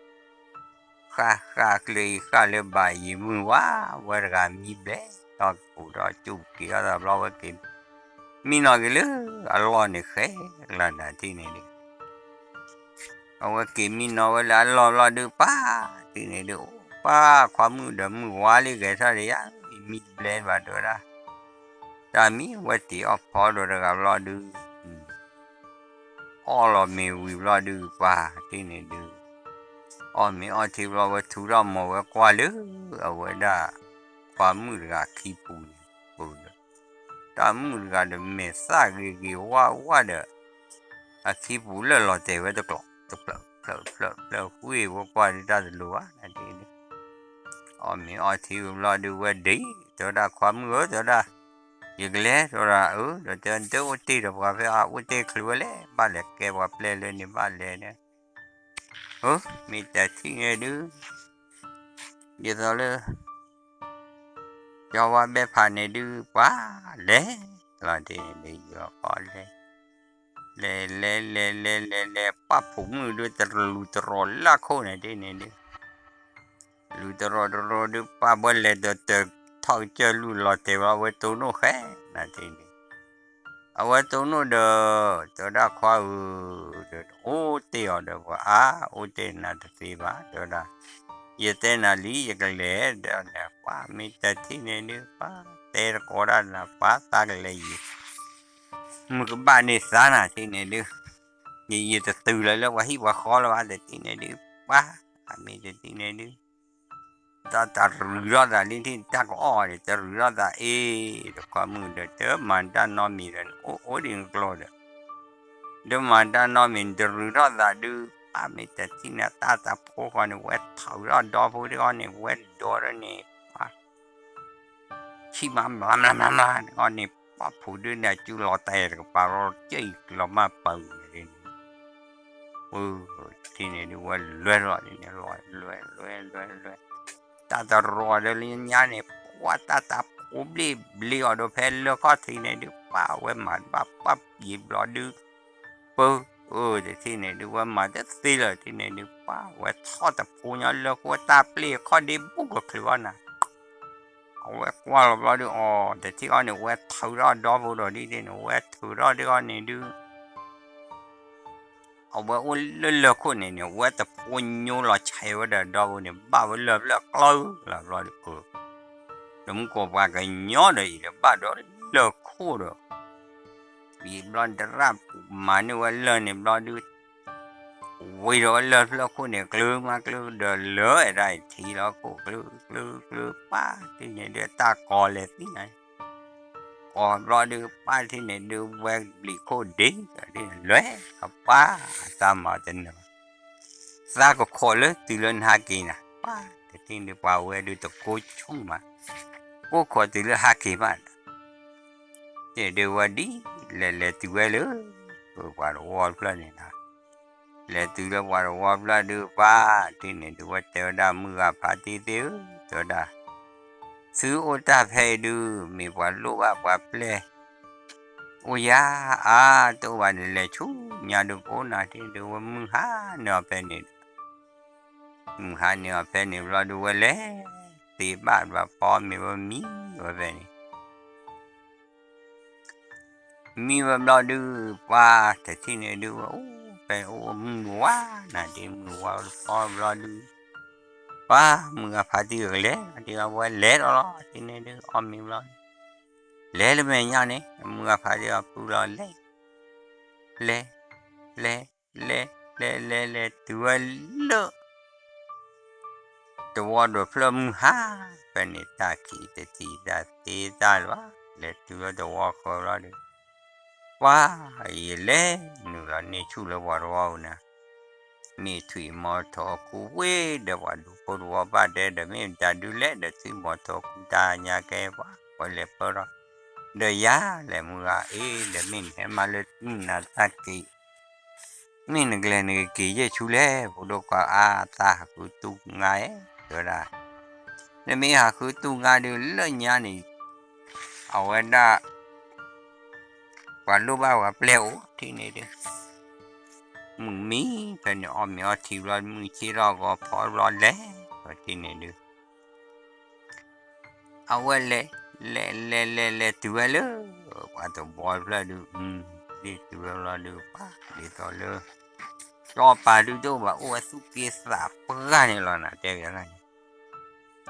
ဃၣ်ဃၣ်ကျၢၤအံၤဃၣ်လၢဘၣ်ယံၤမုၢ်ဝါ ဝဲတဂၤမံဘျဲၣ်ထီၣ်ကပူၤထီၣ်ကၠူၣ်က့ၤထီၣ်သးဘျီဝဲက့ၤ မံနီၤက့ၤလၢအလီၢ်န့ၣ်ဃဲ ကလၤနၤထံၣ်န့ၣ်ဒုး အဝဲက့ၤမံနီၤဝဲလၢအလီၢ်ဘျီဒုး ပၢ် ထံၣ်န့ၣ်ဒုး ပၢ် ခွါမုၣ်ဒီးမုၢ်ဝါလံဂဲၤထီၣ်ဒီးယၤ မံတဘျဲၣ်ဘၣ်တဲဝဲဒၣ် တၢ်မံဝဲတ့ၤအီၣ်ဖီဒိၣ်တဂၤဘျီဒုး အီၣ်လီၤမ့ၤဝံၤဘျီဒုး ပှၢ် ထံၣ်န့ၣ်ဒုး အီၣ်မ့ၤအီထံဘျီဝဲထူထီၣ်မီၤဝဲကွၢ်လၢ အဝဲဒၣ် ပှၤမုၣ်တဂၤခံပူၤန့ၣ် ပူၤဒီး တၢ်မုၣ်တဂၤဒီးမဲာ်သၣ်ဂ့ၤဂ့ၤဝါဝါဒီး အခံပူၤလၢာ်လီၤတဲာ်ဝဲတကျိၤ တဖျၢၣ်ဖျၢၣ်ဖျၢၣ်ဃုဝဲကွၢ်ဒုးတၢ်တလိၤဘၣ်နၤဒ်န့ၣ် အီၣ်မ့ၤအီထံဝံၤဘျီဒုးဝဲဒ့ တဲဝဲဒၣ်ခွါမုၣ်ဧၢ တဲဝဲဒၣ် ယကလဲၤ တဲဝဲဒၣ်, အၢ ဒီးတဲ နတအိၣ်တ့ၢ်ဒီးပှၤဖဲအအိၣ်တ့ၢ်ချုးဝဲလဲၣ်, ဘၣ်လဲၤကဲပှၤပျဲၢ်လၢန့ၣ်ဘၣ်လဲၤန့ၣ်, အၢ မ့ၢ်တထံၣ်န့ၣ်ဒုး ဒ်သိးလၢ ကၠီဝါဘဲဖးန့ၣ်ဒုး ပှၤလဲၤလီၤတ့ၢ်န့ၣ်ဒုး ယီၤဃီလဲၤ လဲၤလဲၤလဲၤလဲၤလဲၤလဲၤ ပှၤဖိမုၣ်ဒုး တလူၤတရီၤလၢခိၣ်န့ၣ်တ့ၢ်န့ၣ်ဒုး လူၤတရီၤတရီၤဒုး ပှၤဝဲလဲၤဒီးတထီၣ်ကစၢၢ်လူၢ်လီၤတဲာ်ဘၣ် ဝဲတိၢ်နီၣ်ဃဲနၤတ့ၢ်န့ၣ် အဝဲတိၢ်နီၣ်ဒီး တဲဝဲဒၣ်ခွါဧၢ, ဒီးအိၣ်တ့ၢ်အီၤဒီးပှၤအါ အိၣ်တ့ၢ်နၤတသ့ဘၣ် တဲဝဲဒၣ်, ယတဲနၤလံ ယကလဲၤဒီးန့ၣ် ပှၤမ့ၢ်တထံၣ်န့ၣ်ဒုး ပှၤတဲတကိးဒၣ်နၤ ပှၤသးကလဲၤယံၤ မုၢ်ကဘၣ်န့ၢ်သါနၤထံၣ်န့ၣ်ဒုး, ယတတုၤလၢၤလၢပှၤဟံၣ်ပှၤဃီလၢၤဘၣ် တထံၣ်န့ၣ်ဒုး, ပှၤ အမ့ၢ်တထံၣ်န့ၣ်ဒုး တၢ်တရူးထီၣ်သးလံထံၣ် တၢ်ကအီၣ်ဒီး တရူးထီၣ်သးအ့ၣ် ဒီးခွါမုၣ်ဒီး တမၤတၢ်နီတမံၤဒီး အိၣ်အိၣ်ဒံးကျိဒီး တမၤတၢ်နီတမံၤ တရူးထီၣ်သးဒုး ပှၤမ့ၢ်တထံၣ်န့ၣ် တၢ်တၢ်ဖိဃီန့ၣ် ဝဲထီၣ်ဒီဖိတဂီၢ်န့ၣ် ဝဲဒိးထီၣ်န့ၣ် ပှၤ ဆံၣ်မး မျးမျးမျးမျး တဂီၢ်န့ၣ် ပှၤဖိဒုးန့ၣ် အစုလီၤတဲာ်တကပၤ ရီကၢၢ်အံၤကျီၤမးပၢၤန့ၣ် ပှၤ ထံၣ်န့ၣ်ဒုး ဝဲလဲၤလီၤန့ၣ် လဲၤလဲၤလဲၤလဲၤ တၢ်တရီၤဒီးလၢညါန့ၣ် ပှၤတၢ်တၢ်ဖိဘျ့ၣ်ဘျ့အီၤဒီးဖဲလၢခီၣ်ထံးန့ၣ်ဒုး ပှၤဝဲမၤတဘၣ်ပှၢ်ပံၤဘျီဒုး ပၢ အၢ တထံၣ်န့ၣ်ဒုး ဝဲမၤတသ့လၢၤထံၣ်န့ၣ်ဒုး ပှၤဝဲထီၣ်တဖိညါလၢဃိ တၢ်ပျ့ၢ်အခီၣ်ဒ့ဘူးကချုးအီၤနၤ အဝဲကွၢ်လီၤဘျီဒုး အီၤ တထံၣ်အီၤန့ၣ် ဝဲထုးထီၣ်ဒီဖိဒီးဒ်န့ၣ် ဝဲထုးထီၣ်ဒုးအီၤန့ၣ်ဒုး အဝဲအိၣ်လၢလၢၢ်ခိၣ်န့ၣ်န့ၣ် ဝဲတဖိညိလီၤဆဲးဝဲဒီးဒီဖိန့ၣ် ဘၣ်ဝဲလၢၢ်ဖျၢၣ်ကျီလီၤဘျီဒုး အၢ တမူကီၢ်ပှၤကညီဒီးအံၤဒီးဘၣ်ဒီးလၢၢ်ခိၣ်ဒီး အံၤဘျီဒရၣ်မၤန့ၢ်ဝဲလၢၢ်န့ၣ်ဘျီဒုး ဝံၤဒီးဝဲလၢၢ်ဖျၢၣ်ခိၣ်န့ၣ် ကျၢမးကျၢဒီးလၢၢ်ဝဲဒၣ်အံၤ ထံလီၤခိၣ်ကျၢကျၢကျၢ ပၢ်ထံၣ်န့ၣ်ဒုး တၢ်ကီၤလဲၤသံနၤ ကီၤဘျီဒုး ပၢ်ထံၣ်န့ၣ်ဒုး ဝဲဘျံးခိၣ်ဒ့ လၢပၢ်အတၢ်မၤတနၢၤ သးကခိးလၢတုၤလၢနဟးက့ၤနၤ ပၢ်တထံၣ်န့ၣ်ဒုး ပှၤဝဲဒုးတကိးဆူၣ်မး ကိးခိးတုၤလၢဟးက့ၤမး တ့ၢ်ဒုးဝဲဒ် လဲၤလဲၤတုၤဝဲလၢ ပှၤတဝီဖျၢၣ်န့ၣ်လီၤ လဲၤတုၤလၢပှၤတဝီဖျၢၣ်ဒုး ပၢ်ထံၣ်န့ၣ်ဒုး ဝဲတဲဝဲဒၣ်မုၢ်ဂၤဖးတံၢ်သ့ၣ်ဧၢ တဲဝဲဒၣ် သုအိၣ်တၢ်ဖဲအံၤဒုး မ့ၢ်ပှၤလိၣ်ဘၣ်ပှၤပျဲၢ် အိၣ်ယၤအါ တအိၣ်ဘၣ်န့ၣ် လဲၤဆူညါဒုးကအိၣ်နၤ ထံၣ်ဒုးဝဲမုၢ်ဟါန့ၢ်အီၤဖဲန့ၣ် မုၢ်ဟါန့ၢ်အီၤဖဲန့ၣ်ဘျီဒုး ဝဲလဲၤသ့ဘၣ်ဘၣ်ဖီမ့ၤဝဲမံဝဲဖဲန့ၣ် မံဝဲဘျီဒုး ပှၤတထံၣ်န့ၣ်ဒုး ဝဲအိၣ်ဖဲအိၣ်မုၢ်ဝါနၤ ဒ်မုၢ်ဝါဖီဘျီဒုး ပှၤမုၢ်ဂၤဖးတံၢ်ကလဲၤ ဒ်ဝဲလဲၤဒီးလီၤ ထံၣ်န့ၣ်ဒုး အီၣ်မ့ၤဘျီ လဲၤလၢမဲာ်ညါန့ၣ် မုၢ်ဂၤဖးတံၢ်အီၤပုၢ်လီၤ လဲၤ လဲၤ လဲၤ လဲၤ လဲၤ လဲၤ လဲၤ တုၤဝဲလၢ တဝီဒိၣ်ဖျၢၣ်မုၢ်ဟါ ဖဲန့ၣ်တၢ်ခံးတထံၣ်တၢ်သ့တၢ်လၢၤဘၣ် လဲၤတုၤလၢတဝီဃၢၤလီၤဒီး ပှၤ ယလဲၤနုာ်လီၤန့ၢ်ဆူၣ်လၢပှၤတဝီပူၤနၤ မ့ၢ်ထွံၣ်မီၤထီၣ်ကူဝ့ၢ်ဒီးပှၤဒူဖိတဝီဘၣ်ဒဲးဒီး မ့ၢ်တၢ်ဒုးလဲၣ်ဒီးထွံၣ်မီၤထီၣ်ကူတၢ်ညါကဲပှၤ ပှၤလဲၤပၢထီၣ် ဒီးယၤလဲၤမုၢ်ဂၤအ့ ဒီးမ့ၢ်နဟဲမၤလၢမုၢ်နၤတၢ်က့ၤ မ့ၢ်နကလဲၤနကက့ၤယဲၢ်ဆူလဲၣ် ဖိဒိၣ်ခွါအါ သးဟးဃုတူၢ်ငါဧဲ တဲဝဲဒၣ် နမ့ၢ်ဟးဃုတူၢ်ငါဒုးလၢညါန့ၣ် အဝဲဒၣ် ပှၤလိၣ်ဘၣ်ပှၤပျဲၢ်အိၣ်ထံၣ်န့ၣ်ဒုး မုၢ်မံ ဖဲန့ၣ်အီၣ်မ့ၤအီထံဘျီ မုၢ်ဆ့ၣ်ထီၣ်ဂီၤဖီဘျီလဲၤ ထံၣ်န့ၣ်ဒုး အဝဲလဲၤ လဲၤ လဲၤ လဲၤ လဲၤတုၤဝဲလၢ ပှၤတဝီဖျၢၣ်ဒုး ဒ်တုၤဝဲဘျီဒုး ပှၤ ဒ်သိးလၢ စီၤပၤဒုးတအိၣ်ဘၣ် အိၣ်ဝဲသူၣ်က့သးပှၢ်န့ၣ်လီၤနၤ တဲဝဲဒၣ်န့ၣ်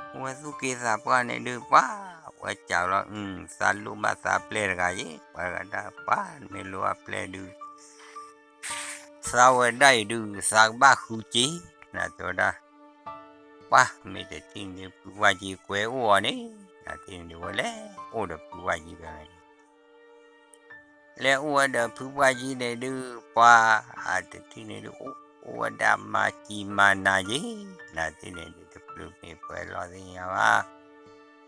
အိၣ်ဝဲသူၣ်က့သးပှၢ်န့ၣ်ဒုး ပှၤ ဝဲစံးလီၤ သးလိၣ်ဘၣ်သးပျဲၢ်တဂၤယ့ၣ် ပှၤတဂၤဒၣ် ပှၤ မ့ၢ်လိၣ်ဘၣ်ပျဲၢ်ဒုး သးဝဲဒၣ်အံၤဒုး သးကဘၣ်ဃုက့ၤ နၤတဲဝဲဒၣ် ပှၤ မ့ၢ်တထံၣ်န့ၣ်ဒုး ဖုပှၢ်ကံကွဲးအိၣ်အီၤန့ၣ် နၤထံၣ်န့ၣ်ဒုး ဝဲလဲၤအိၣ်ဒီးဖုပှၢ်ကံဖဲန့ၣ် လဲၤအိၣ်ဝဲဒီးဖုပှၢ်ကံန့ၣ်ဒုး ပှၤ အတထံၣ်န့ၣ်ဒုး အိၣ်ဝဲဒၣ်မၤကံမၤနၤယ့ၣ် နၤထံၣ်န့ၣ်ဒုး တပျုၤမ့ၢ်ပှဲၤလီၤသ့ၣ်ညါဘၣ်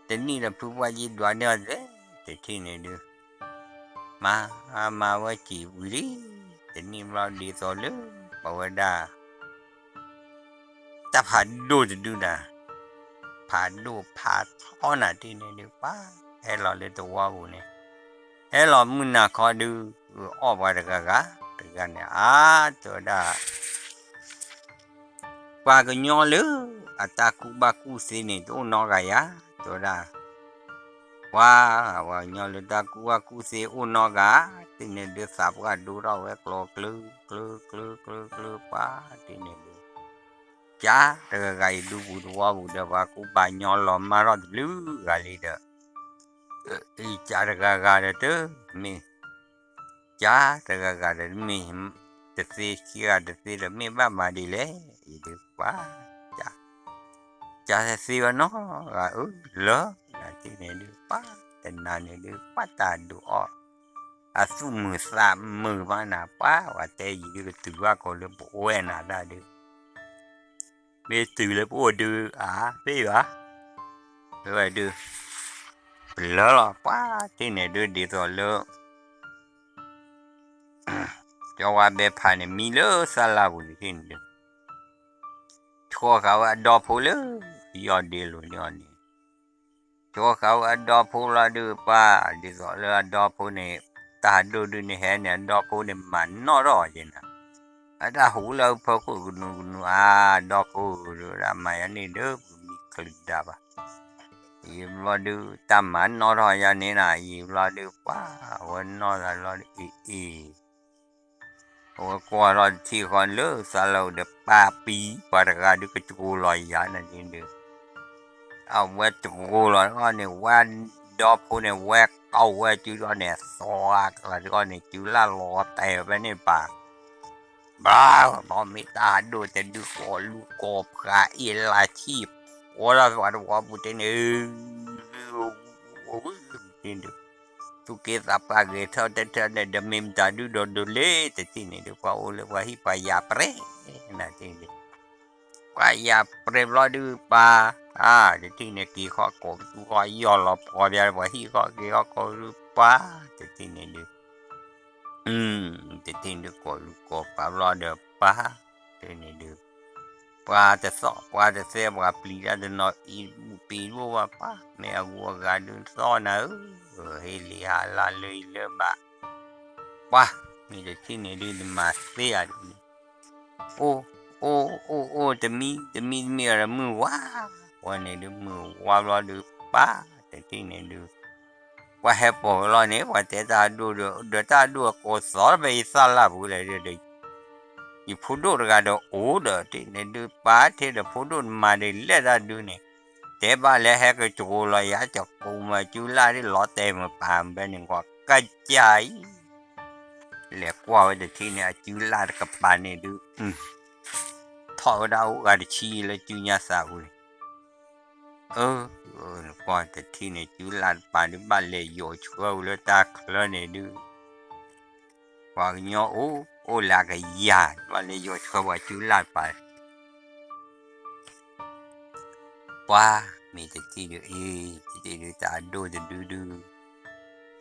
တနံၣ်ဒီးဖုပှၢ်ကံဒွးန့ၢ်အီၤသ့ တထံၣ်န့ၣ်ဒုး မၤ မၤဝဲစံးဝံၤလံ, တနံၣ်ဘျီဒ်သိးလၢ ပဝဲဒၣ် တၢ်ဖးဒိၣ်တဒုနၤ, ဖးဒိၣ်ဖးထီနၤတထံၣ်န့ၣ်ဒုး ပှၤဟဲလီၤလၢသဝီပူၤန့ၣ်, ဟဲလီၤမုၢ်နၤခီဒုး အီၣ်ပှၤတဂၤဂၤ တဂၤန့ၣ် အါ တဲဝဲဒၣ် ပှၤကညီလၢအတၢ်ကူၣ်ဘၣ်ကူၣ်သ့န့ၣ် တအိၣ်နီတဂၤယၤ, တဲဝဲဒၣ်, ပှၤ ပှၤကညီလၢတၢ်ကူၣ်ဘၣ်ကူၣ်သ့အိၣ်နီတဂၤ, တထံၣ်န့ၣ်ဒုးသးပှၢ်ဒိထီၣ်ဝဲကျိၤကျၢၤ ကျၢၤ ကျၢၤ ကျၢၤ ကျၢၤ ပှၤတထံၣ်န့ၣ်ဒုး ကၢ်တဂၤဂၤအံၤဒုးပူၤသဝီပူၤဒီး ပှၤကူၣ်ဘၣ်ညီလီၤမၢ်ထီၣ်တဘျုးဂၤလံဒီး အံၤကၢ်တဂၤဂၤဒီးတမ့ၢ် ကၢ်တဂၤဂၤဒီးတမ့ၢ် တသ့ခံဂၤတသ့ဒီးမ့ၢ်ဘၣ်မၤဒ်လဲၣ်, အံၤဒုးပှၤ ကၢ် ကၢ်သ့ဝဲနီတဂၤအၢ လၢ နၤတထံၣ်န့ၣ်ဒုး ပှၤ တနၤန့ၣ်ဒုး ပှၤတၢ်ဒိၣ်အီၣ် အသူၣ်မုာ်သးမုာ်မးနၤ ပှၤ ပှၤတဲယံၤဒုးကတုၤဘၣ်ကိးလၢပအိၣ်ဝဲနၤတၢ်ဒုး မ့ၢ်တုၤလၢပအိၣ်ဒုး အါ သ့ဘၣ် ဝဲဒုး ပလၢလီၤ ပှၤတထံၣ်န့ၣ်ဒုး ဒ်သိးလၢ ကၠီဝါဘဲဖးန့ၣ် မံလၢသၣ်လၢ်ပူၤတထံၣ်န့ၣ်ဒုး ဆှီဃာ်ဝဲအဒီဖိလၢ ယီၢ်ဒ့လိာ်န့ၢ်အီၤန့ၣ် ဆှီဃာ်ဝဲအဒီဖိလီၤဒုး ပှၤ ဒ်သိးလၢအဒီဖိန့ၣ် တၢ်ဒိၣ်ဒုးန့ၣ်ဟဲန့ၣ် အဒီဖိန့ၣ်မၤနီၣ်ထီၣ်အီၤက့ၤနၤ အတၢ်ဟူးလၢအဖၢခိၣ်ကနူၤကနူၤ အါ ဒီခိၣ် ဒုးဒၣ်မၤယၤန့ၣ်ဒီး ပမံချုးဒၣ်ဘၣ် ယံာ်ဘျီဒုး တၢ်မၤနီၣ်ထီၣ်ယၤန့ၣ်နၤ ယံာ်ဘျီဒုး ပှၤ အဝဲနီၣ်သးလီၤဒုး အ့ၣ်အ့ၣ် အဝဲကွၢ်ထီၣ်တထံၣ်ဃီလၢသးလီၤဒီး ပၢ်ပံၤ ပှၤတဂၤဒုးကတကိးလီၤယၤန့ၣ်ဒုး အဝဲတကိးလီၤအီၤန့ၣ် ဝဲဒီဖိန့ၣ် ဝဲကီဝဲစုဒီးန့ၣ် သီအကျါဒုးအီၤန့ၣ် စုလၢလီၤတဲာ်ဖဲန့ၣ်ပၢ် ဘၣ် ဘီမ့ၢ်တၢ်ဒိၣ်တဒုးကိးလူၤကိးပှၤအ့ၣ်လါဆံၣ် ဃီထီၣ်ပှၤတဝီပူၤတန့ၣ် ဒုး သူၣ်က့သးပှၢ်ဂဲၤထၢၣ်တထၢၣ်န့ၣ် ဒီးမ့ၢ်မတၤဒုးဒီးဒိးလ့ တထံၣ်န့ၣ်ဒုး ပှၤအိၣ်လၢပှၤဟံၣ်ပှၤယာ်ပြဲ နၤတထံၣ်န့ၣ်ဒုး ပှၤယာ်ပြဲဘျီဒုးပၢ် အါ တထံၣ်န့ၣ် က့ၤခီၣ်ကိးပသူဃီယီၢ်လီၤပှီၤပျါ ပှၤဟံၣ်ဃီၣ်က့ၤခီၣ်ကိးဒုးပၢ် တထံၣ်န့ၣ်ဒုး တထံၣ်ဒုးကိးလူၤကိးပှၤဘျီဒီးပၢ် တထံၣ်န့ၣ်ဒုး ပှၤတသီၣ် ပှၤတသဲ ပှၤပျံၤတၢ်တနီၤအံၤ ပံၤတဘိၣ်ဘၣ်ပၢ် မ့ၢ်အဂုၤအဂၤဒုးသီၣ်နၤဧၢ ဟ့ၣ်လံဟးလၢလၢအံၤလၢဘၣ် ပှၤ မ့ၢ်တထံၣ်န့ၣ်ဒုး နမၤသ့ဧါဒ်န့ၣ် အိၣ် အိၣ် အိၣ် အိၣ် တမံ တမံ တမံ အဒီးမုၢ်ဝါ ဝဲန့ၣ်ဒုး မုၢ်ဝါဘျီဒုး ပၢ် တထံၣ်န့ၣ်ဒုး ပှၤဟဲပိာ်ဝဲလီၤန့ၣ် ပှၤတဲတၢ်ဒိၣ်ဒီး ဒီးတၢ်ဒိၣ်ကိးသီၣ်ဖဲယသၣ်လၢ်ပူၤလဲၣ်ဒီး ယဖိဒိၣ်တဂၤဒီးအိၣ်ဒီး တထံၣ်န့ၣ်ဒုး ပၢ်ထံၣ်ဒီးဖိဒိၣ်နမၤဒ်လဲၣ်တၢ်ဒုးန့ၣ် တဲဘၣ်လၢဟဲကတကိးလီၤယၤ ကကိးမၤစုလၢ်ဒ်လီၤတဲာ်မၤပာ်မၤဘဲန့ၣ် ကွၢ်ကစၢ်အံၤ လဲၤကွၢ်ဝဲတထံၣ်န့ၣ် အစုလၢ်တကပၤန့ၣ်ဒုး ထီၣ်ဝဲဒၣ်အိၣ်ဂၤတဆံလၢစုညါသးပူၤန့ၣ် အၢ ကွၢ်တထံၣ်န့ၣ် စုလၢ်တပၤဒုး ဘၣ်လဲၤယိးဆှၢဝဲလၢတၢ်ချၢန့ၣ်ဒုး ပှၤကညီအိၣ် အိၣ်လၢကယၤ ဘၣ်လဲၤယိးဆှၢပှၤစုလၢ်တပၤ ပှၤ မ့ၢ်တထံၣ်ဒုး အ့ၣ် တထံၣ်ဒုး တၢ်ဒိၣ်တဒုဒုး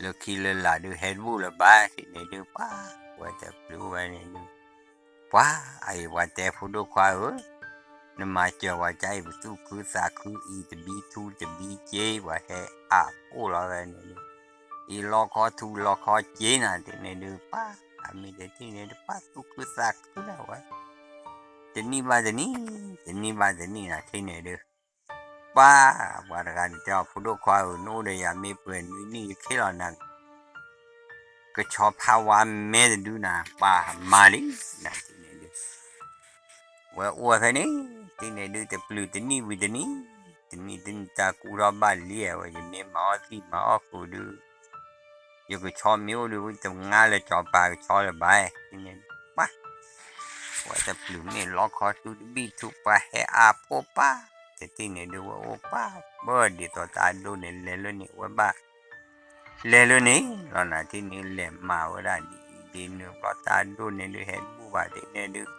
လၢခံလၢလာ်ဒုး ဟဲတဘူၣ်လၢၤဘၣ် တထံၣ်န့ၣ်ဒုး ပှၤ ဝဲတပျုၤဝဲန့ၣ်ဒုး ပှၤ အအံၤပှၤတဲဖိဒိၣ်ခွါဧၢ, နမၤစၢၤပှၤကါအံၤ ပသူၣ်ခုသးခုအံၤ တဘံထူတဘံက့ ပှၤဟဲအါဖှိၣ်လီၤဝဲန့ၣ်ဒုး အံၤလီခီထူလီခီက့နၤ တထံၣ်န့ၣ်ဒုး ပှၤ အမ့ၢ်တထံၣ်န့ၣ်ဒုး ပှၤသူၣ်ခုသးခုဒၣ်ဝဲ တနံၣ်ဘၣ်တနံၣ် တနံၣ်ဘၣ်တနံၣ်နၤ တထံၣ်န့ၣ်ဒုး ပှၤ ပှၤတဂၤန့ၣ်တဲအီၤ ဖိဒိၣ်ခွါဧၢ နအိၣ်ဒီးယၤမ့ၢ်ပှဲၤနွံနံၣ်ယခ့လီၤနၤ ကဆီဖးဝါမဲတဒုနၤ ပှၤမၤလံ နၤတထံၣ်န့ၣ်ဒုး ဝဲအိၣ်ဝဲဖဲန့ၣ် တထံၣ်န့ၣ်ဒုး တပျုၤတနံၣ်ဝံၤတနံၣ် တနံၣ်တနံၣ်တၢ်ကူၣ်ထီၣ်ဘၣ်လံဝဲ ယမ့ၢ်မၤအီၣ်သံမၤအီၣ်ဃုာ်ဒုး ယကဆီမ့ၢ်အိၣ်ဒုး တငါလၢကၠီၤပၤကဆီလၢၤဘၣ် တထံၣ်န့ၣ်ဒုး ပှၤ ဝဲတပျုၤမ့ၢ်လီခီထူတဘံၣ်ထူ ပှၤဟဲအါဖှိၣ်ပၢ် တထံၣ်န့ၣ်ဒုး ဝဲအိၣ်ပၢ် ပၢၢ်ဒ်သိးတၢ်ဒိၣ်န့ၣ် လဲၤလၢန့ၣ် ဝဲဘၣ် လဲၤလၢန့ၣ်လီၤနၤ တထံၣ်န့ၣ် လဲၤမၤဝဲဒၣ်ဒ်အံၤဒ်နုၤဘျီ တၢ်ဒိၣ်န့ၣ်ဒုး ဟဲတဘူၣ်ဘၣ် တထံၣ်န့ၣ်ဒုး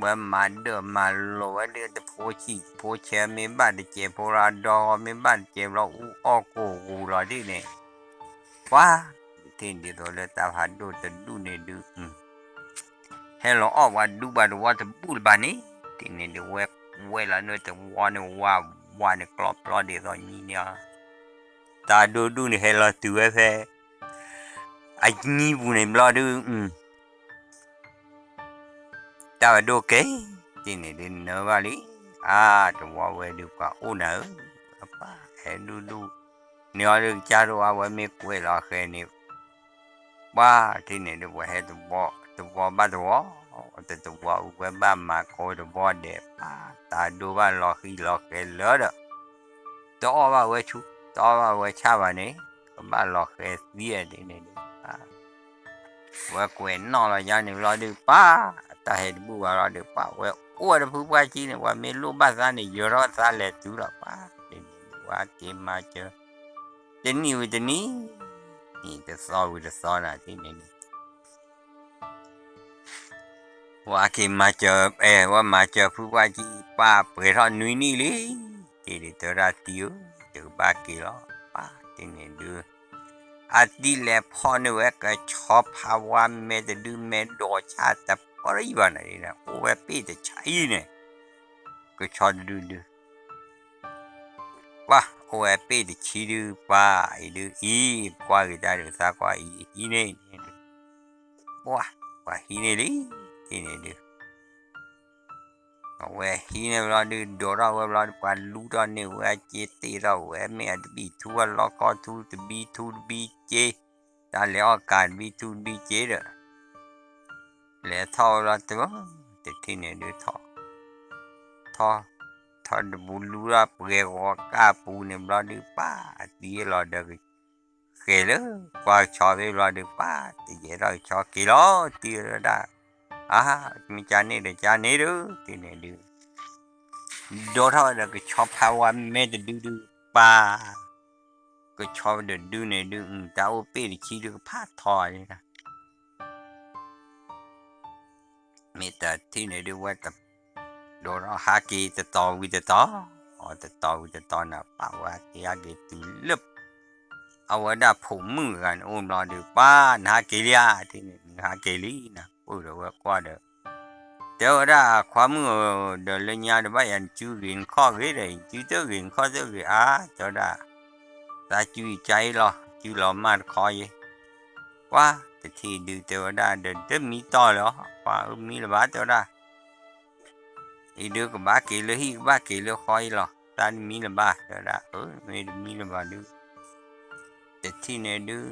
ဝဲမၤဒၢၣ်မၤလိာ်ဝဲဒုး တဖိဆံးတဖိဆဲး မ့ၢ်ဘၣ်တစဲးဖိလီၤ ဒီဂီၤမ့ၢ်ဘၣ်တစဲးဘျီ အူအီၣ်ကိၢ်ဂူၤလီၤ တထံၣ်န့ၣ် ပှၤ တထံၣ်ဒ်သိးလၢတၢ်ဖးဒိၣ်တဒူၣ်န့ၣ်ဒုး ဟဲလီၤအီၣ်ပှၤဒူပှၤသဝီတဘူၣ်လၢၤဘၣ်န့ၣ် တထံၣ်န့ၣ်ဒုး ဝဲ ဝဲလီၤန့ၢ်တဝီန့ၣ် ဝါဝါန့ၣ် ကျီပျီဒ်သိးညံန့ၣ် တၢ်ဒိၣ်ဒူၣ်န့ၣ် ဟဲလီၤတုၤဝဲဖဲ အညံပူၤန့ၣ်ဘျီဒုး တၢ်ဝဲဒိၣ်ကဲ တထံၣ်န့ၣ်ဒုး နၢဘၣ်လံ အါ တဝီဝဲဒုး ပှၤအိၣ်နၤဧၢ ပှၤဟဲဒူၣ်ဒူၣ် န့ၢ်အီၤဒုး ကစၢ်ဒိၣ်အါ ဝဲမ့ၢ်ကွဲးလီၤဃဲန့ၣ် ပှၤတထံၣ်န့ၣ်ဒုး ပှၤဟဲတဝီ တဝီဘၣ်တဝီ တတဝီအူ ဝဲဘၣ်မၤကိးတဝီဒဲး ပှၤ တၢ်ဒိၣ်ဘၣ်လီၤဃံလီၤဃဲလၢဒီး တအီၣ်ဘၣ်ဝဲဆူ တအီၣ်ဘၣ်ဝဲဆၣ်ဘၣ်န့ၣ် ကဘၣ်လီၤဃဲသံတထံၣ်န့ၣ်ဒုး ဝဲကွဲးနီၣ်လီၤယါန့ၣ်ဘျီဒုး ပှၤ တၢ်ဟဲတဘူၣ်ဘၣ်လီၤဒုး ပှၤ ဝဲအိၣ်ဝဲတဖုပှၢ်ကံန့ၣ် ပှၤမ့ၢ်လိၣ်ဘၣ်သးန့ၣ် ယၢၤထီၣ်သးလဲၤတုၤလီၤ ပှၤ တထံၣ်န့ၣ်ဒုး ဝဲက့ၤမၤစၢၤ တနံၣ်ဝံၤတနံၣ် နံၣ်တသီဝံၤတသီနၤ တထံၣ်န့ၣ်ဒုး ဝဲက့ၤမၤစၢၤ အဲ ဝဲမၤစၢၤဖုပှၢ်ကံ ပှၤ ပှဲၤထီၣ်နွံနံၣ်လံ တထံၣ်ဒုး တဲဝဲဒၣ်တံၤဧၢ ယကဘၣ်က့ၤလီၤ ပှၤ တထံၣ်န့ၣ်ဒုး အတံၤလဲၤဖီၣ်န့ၢ်ဝဲကဆီဖါဝါမဲတဒု မဲဒီးဆၣ်တပရံၣ်ဘၣ်န့ၣ် အိၣ်ဝဲပ့ၢ်တဆံအံၤန့ၣ် ကဆီတဒုဒုး ပှၤ အိၣ်ဝဲပ့ၢ်တဆံဒုး ပှၤ အံၤဒုးအံၤ ကွၢ်ဂ့ၤတၢ်ဒုး သးကွၢ်အံၤ ဟံးန့ၢ်န့ၣ်ဒုး ပှၤ ပှၤဟံးန့ၢ်လံ တထံၣ်န့ၣ်ဒုး အဝဲဟံးန့ၢ်ဘျီဒုး ဒိးထီၣ်ဝဲဘျီဒုး ပှၤလူထီၣ်န့ၢ်ဝဲအစ့တ့ၢ်ထီၣ်ဝဲ မ့ၢ်အတဘံၣ်ထူ အလီခီထူ တဘံၣ်ထူတဘံၣ်စ့ တၢ်လဲၤအီၣ်ကၤတဘံၣ်ထူတဘံၣ်စ့ဒီး လဲၤထီၣ်ဝဲဘျီတ တထံၣ်န့ၣ်ဒုး ထီၣ် ထီၣ် ထီၣ်တပူၤလူထီၣ်ပှဲၤဂီၤကၢ်ပူၤန့ၣ်ဘျီဒုး ပှၤ အတံၤလီၤဒီး ဃဲၤလၢကွၢ်ကဆီသ့ၣ်ဘျီဒုး ပှၤ တယဲၢ်ထီၣ်ကဆီက့ၤလီၤ တံၤဝဲဒၣ် အါ မ့ၢ်ကန့ၣ်ဒီးကန့ၣ်ဒုး တထံၣ်န့ၣ်ဒုး ဒိးထီၣ်ဝဲဒီးကဆီဖါဝါမဲတဒုဒုး ပှၤ ကဆီတဒုန့ၣ်ဒုး တၢ်အိၣ်ပ့ၢ်တဆံဒုး ကဖးထီလံ မ့ၢ်တထံၣ်န့ၣ်ဒုး ဝဲတ ဒိးထီၣ်ဟးက့ၤတတီၤဝံၤတတီၤ, အတတီၤဝံၤတတီၤန့ၣ် ပာ်ဝဲဟးက့ၤဟးက့ၤတုၤလၢ အဝဲဒၣ်ဖိမုၣ်တဂၤန့ၣ် အိၣ်ဘျီဒီး ပၢ် နဟးက့ၤလံဧါ, တထံၣ်န့ၣ် နဟးက့ၤလံနၤ အိၣ်ဒီးဝဲကွၢ်ဒီး တဲဝဲဒၣ် ခွါမုၣ်ဧၢ, ဒီးလၢညါတဘၣ်ယၤ နစုဂ့ၤနခီၣ်ဂ့ၤဒီး ယစုတဂ့ၤနခီၣ်တဂ့ၤဧါ, တဲဝဲဒၣ် သးစုအံၤကါအံၤလီၤ, စုလီၤမၢ်တခီယဲ, ပှၤ တထံၣ်ဒုးတဲဝဲဒၣ်ဒီး တမံတီၢ်လၢၤ, ပှၤအၢမံလၢၤဘၣ် တဲဝဲဒၣ်, အံၤဒုးကဘၣ်က့ၤလၢဟံၣ် ကဘၣ်က့ၤလၢဃီအံၤလီၤ, တၢ်တမံလၢၤဘၣ် တဲဝဲဒၣ်, အၢ မ့ၢ်တမံလၢၤဘၣ်ဒုး တထံၣ်န့ၣ်ဒုး